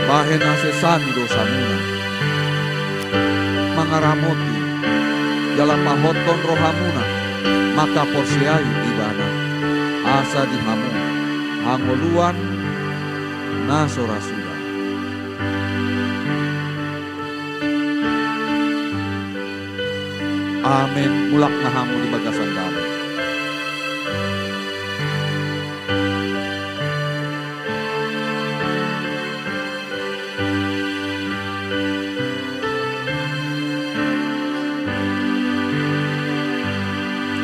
Bahen hasesaan ni dosamuna. Mangaramoti jala pahothon rohamuna mangkaporseai Ibana. Asa di hamu hangoluan na so ra suda. Amen. Mulak ma hamu di bagasan dame.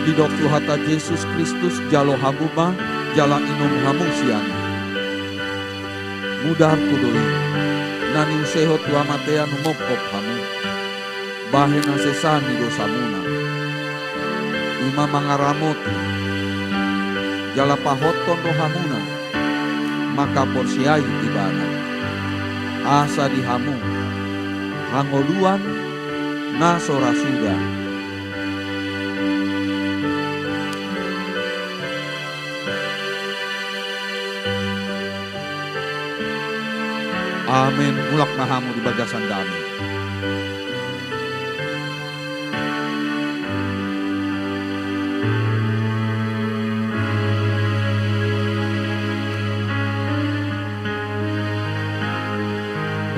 Didok Tuhanta Jesus Kristus, jalo hamu ma, jala inum hamu sian i. Mudarhu do i, na niusehon tu hamatean humongkop hamu. Bahen hasesaan ni dosamuna. I ma mangaramoti jala pahothon rohamuna mangkaporseai Ibana. Asa di hamu hangoluan na so ra suda. Amen. Mulak ma hamu di bagasan dame.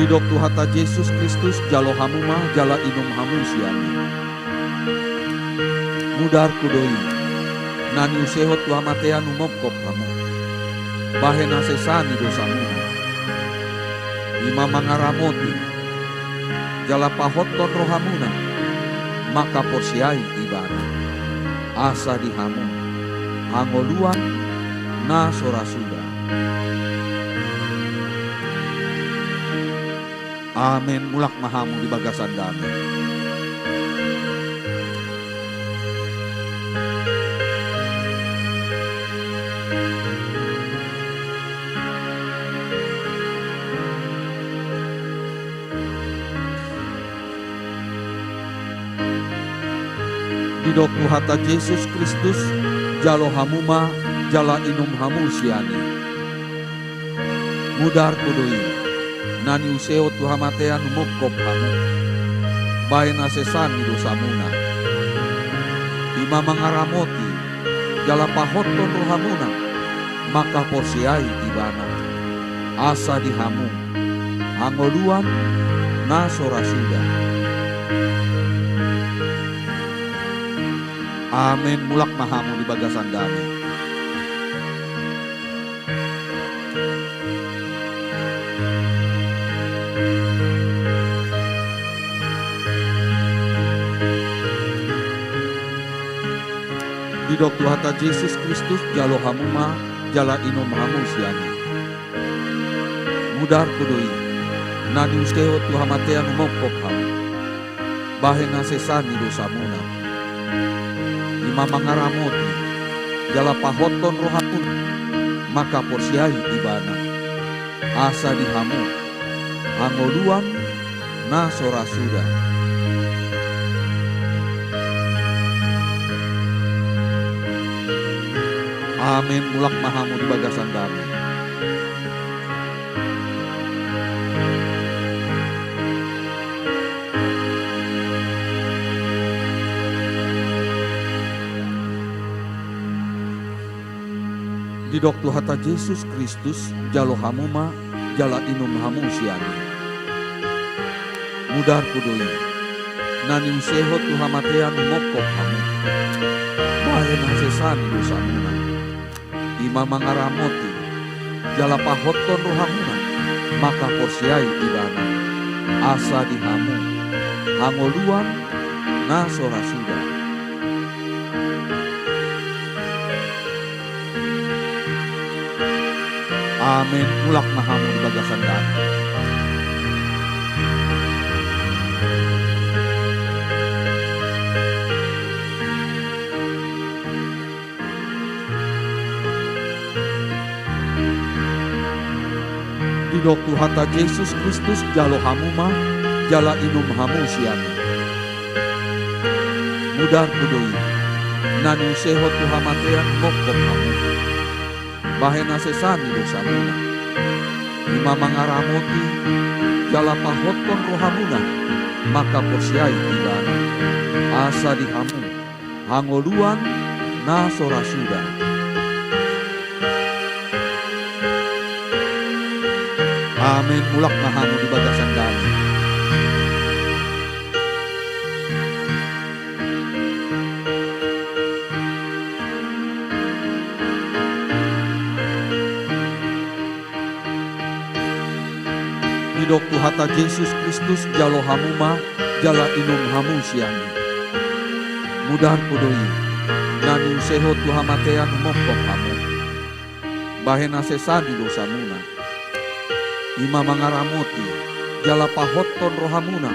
Didok Tuhanta Jesus Kristus, jalo hamu ma, jala inum hamu sian i. Mudarhu do i, na niusehon tu hamatean umomhop hamu, bahen hasesaan ni dosamuna. I ma mangaramoti, jala pahothon rohamuna, manghaporseai Ibana. Asa di hamu, hangoluan na so ra suda. Amen. Mulak ma hamu di bagasan dame. Didok Tuhanta Jesus Kristus, jalo hamu ma, jala inum hamu sian i. Mudarhu do i, na niusehon tu hamatean umomhop hamu, bahen hasesaan ni dosamuna. I ma mangaramoti, jala pahothon rohamuna, manghaporseai Ibana. Asa di hamu, hangoluan na so ra suda. Amen. Mulak ma hamu di bagasan dame. Didok Tuhanta Jesus Kristus, jalo hamu ma, jala inum hamu sian i. Mudarhu do i, na niusehon tu hamatean umomhop hamu, bahen hasesaan ni dosamuna. I ma mangaramoti, jala pahothon rohamuna, manghaporseai Ibana. Asa di hamu, hangoluan na so ra suda. Amen. Mulak ma hamu di bagasan dame. Didok Tuhanta Jesus Kristus, jalo hamu ma, jala inum hamu sian i. Mudarhu do i, na niusehon tu hamatean umomhop hamu, bahen hasesaan ni dosamuna. I ma mangaramoti, jala pahothon rohamuna, manghaporseai Ibana. Asa di hamu, hangoluan na so ra suda. Amen. Mulak ma hamu di bagasan dame. Didok Tuhanta Jesus Kristus, jalo hamu ma, jala inum hamu sian i. Mudarhu do i, na niusehon tu hamatean umomhop hamu, bahen hasesaan ni dosamuna. I ma mangaramoti, jala pahothon rohamuna, manghaporseai Ibana. Asa di hamu, hangoluan na so ra suda. Amen. Mulak ma hamu di bagasan dame. Didok Tuhanta Jesus Kristus, jalo hamu ma, jala inum hamu sian i. Mudarhu do i, na niusehon tu hamatean umomhop hamu, bahen hasesaan ni dosamuna. I ma mangaramoti, jala pahothon rohamuna,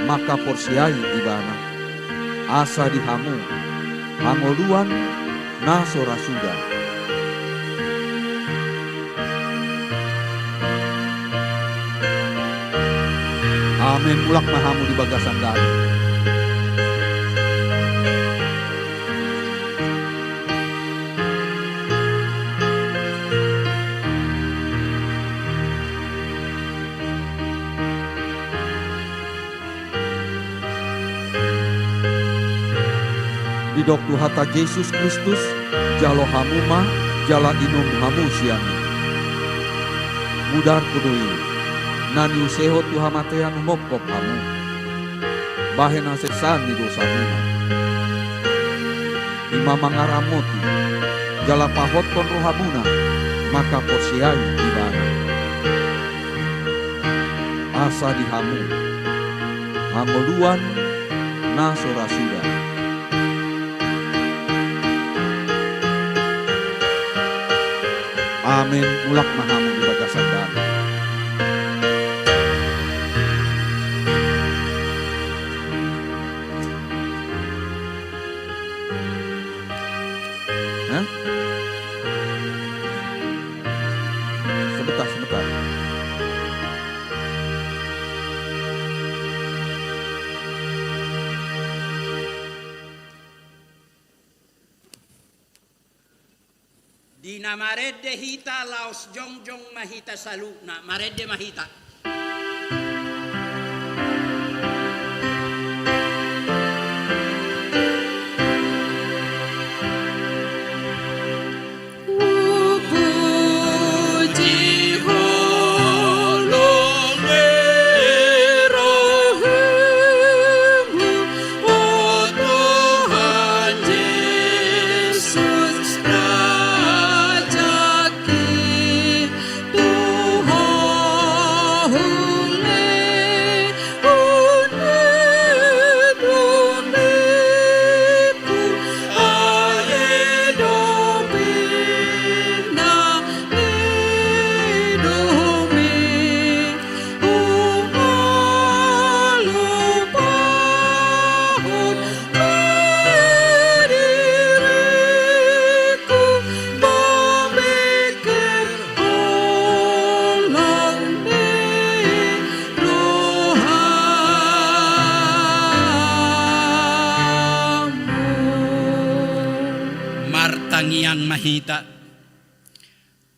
manghaporseai Ibana. Asa di hamu, hangoluan na so ra suda. Amen. Mulak ma hamu di bagasan dame. Didok Tuhanta Jesus Kristus, jalo hamu ma, jala inum hamu sian i. Mudarku do i, na niusehon tu hamatean umongkop hamu, bahen hasesaan ni dosamuna. I ma mangaramoti, jala pahothon rohamuna, mangkaporseai Ibana. Asa di hamu, hangoluan na so ra suda. Amen. Mulak ma hamu di bagasan damang. Hah? Sebentar, sebentar. Di na marende hita laos jongjong ma hita saluhutna, marende ma hita. Martangiang ma hita.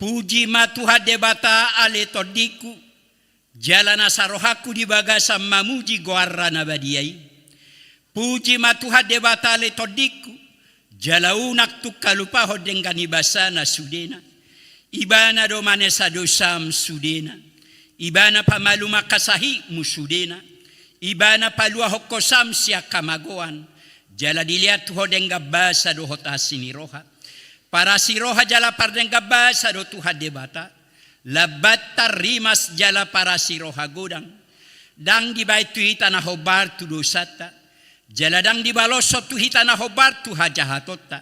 Puji ma Tuhan Debata ale tondingku, jala nasa rohangku di bagasan mamuji goarna na badia i. Puji ma Tuhan Debata ale tondingku, jala unang tung halupahon denggan ni basana sudena. Ibana do manesa dosam sudena. Ibana pamalum angka sahitmu sudena. Ibana paluahon hosam sian hamagoan. Jala dilean tu ho denggan basa dohot asi ni roha. Parasi roha jala pardenggan basa do Tuhan Debata. Lam banta rimas jala parasi roha godang. Ndang dibaen tu hita na hombar tu dosanta. Jala ndang dibaloshon tu hita na hombar tu hajahatonta.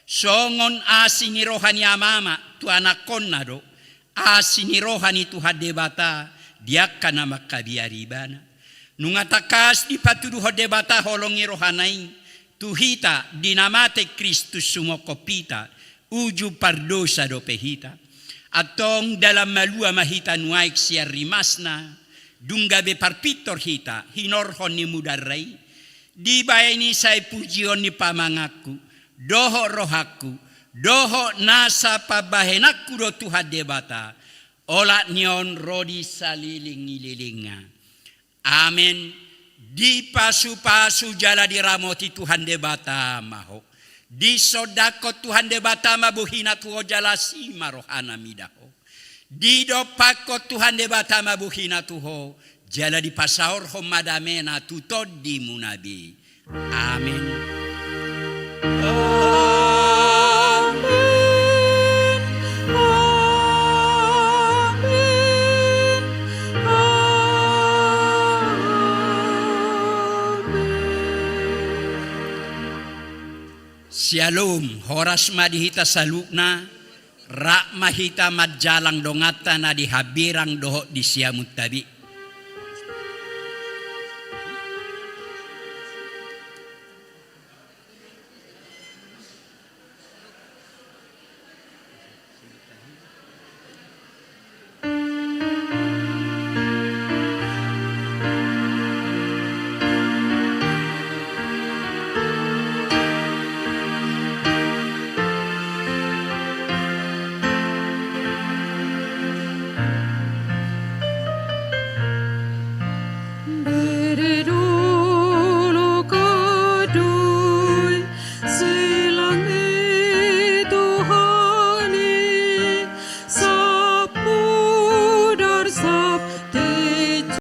Songon asi ni roha ni amama tu anakkonna do asi ni roha ni Tuhan Debata di angka na mangkabiari Ibana. Nunga tangkas dipatuduhon Debata holong ni rohana i tu hita di na mate Kristus sumongkop hita, uju pardosa dope hita. Antong dalan malua ma hita nuaeng sian rimasna, dung gabe parpintor hita hinorhon ni mudarna i. Dibaen i sai pujion ni pamanganku, dohot rohangku, dohot nasa pambahenanku do Tuhan Debata, olat ni on ro di saleleng ni lelengna. Amen. Dipasupasu jala diramoti Tuhan Debata ma ho. Disondangkon Tuhan Debata ma bohina tu ho jala asi ma rohana mida ho. Didompakkon Tuhan Debata ma bohina tu ho, jala dipasaorhon ma damena tu tondimuna be. Amen. Amen. Amen. Amen. Syalom, horas ma di hita saluhutna. Rap ma hita manjalang donganta na di Hambirang dohot di Siamuntabi.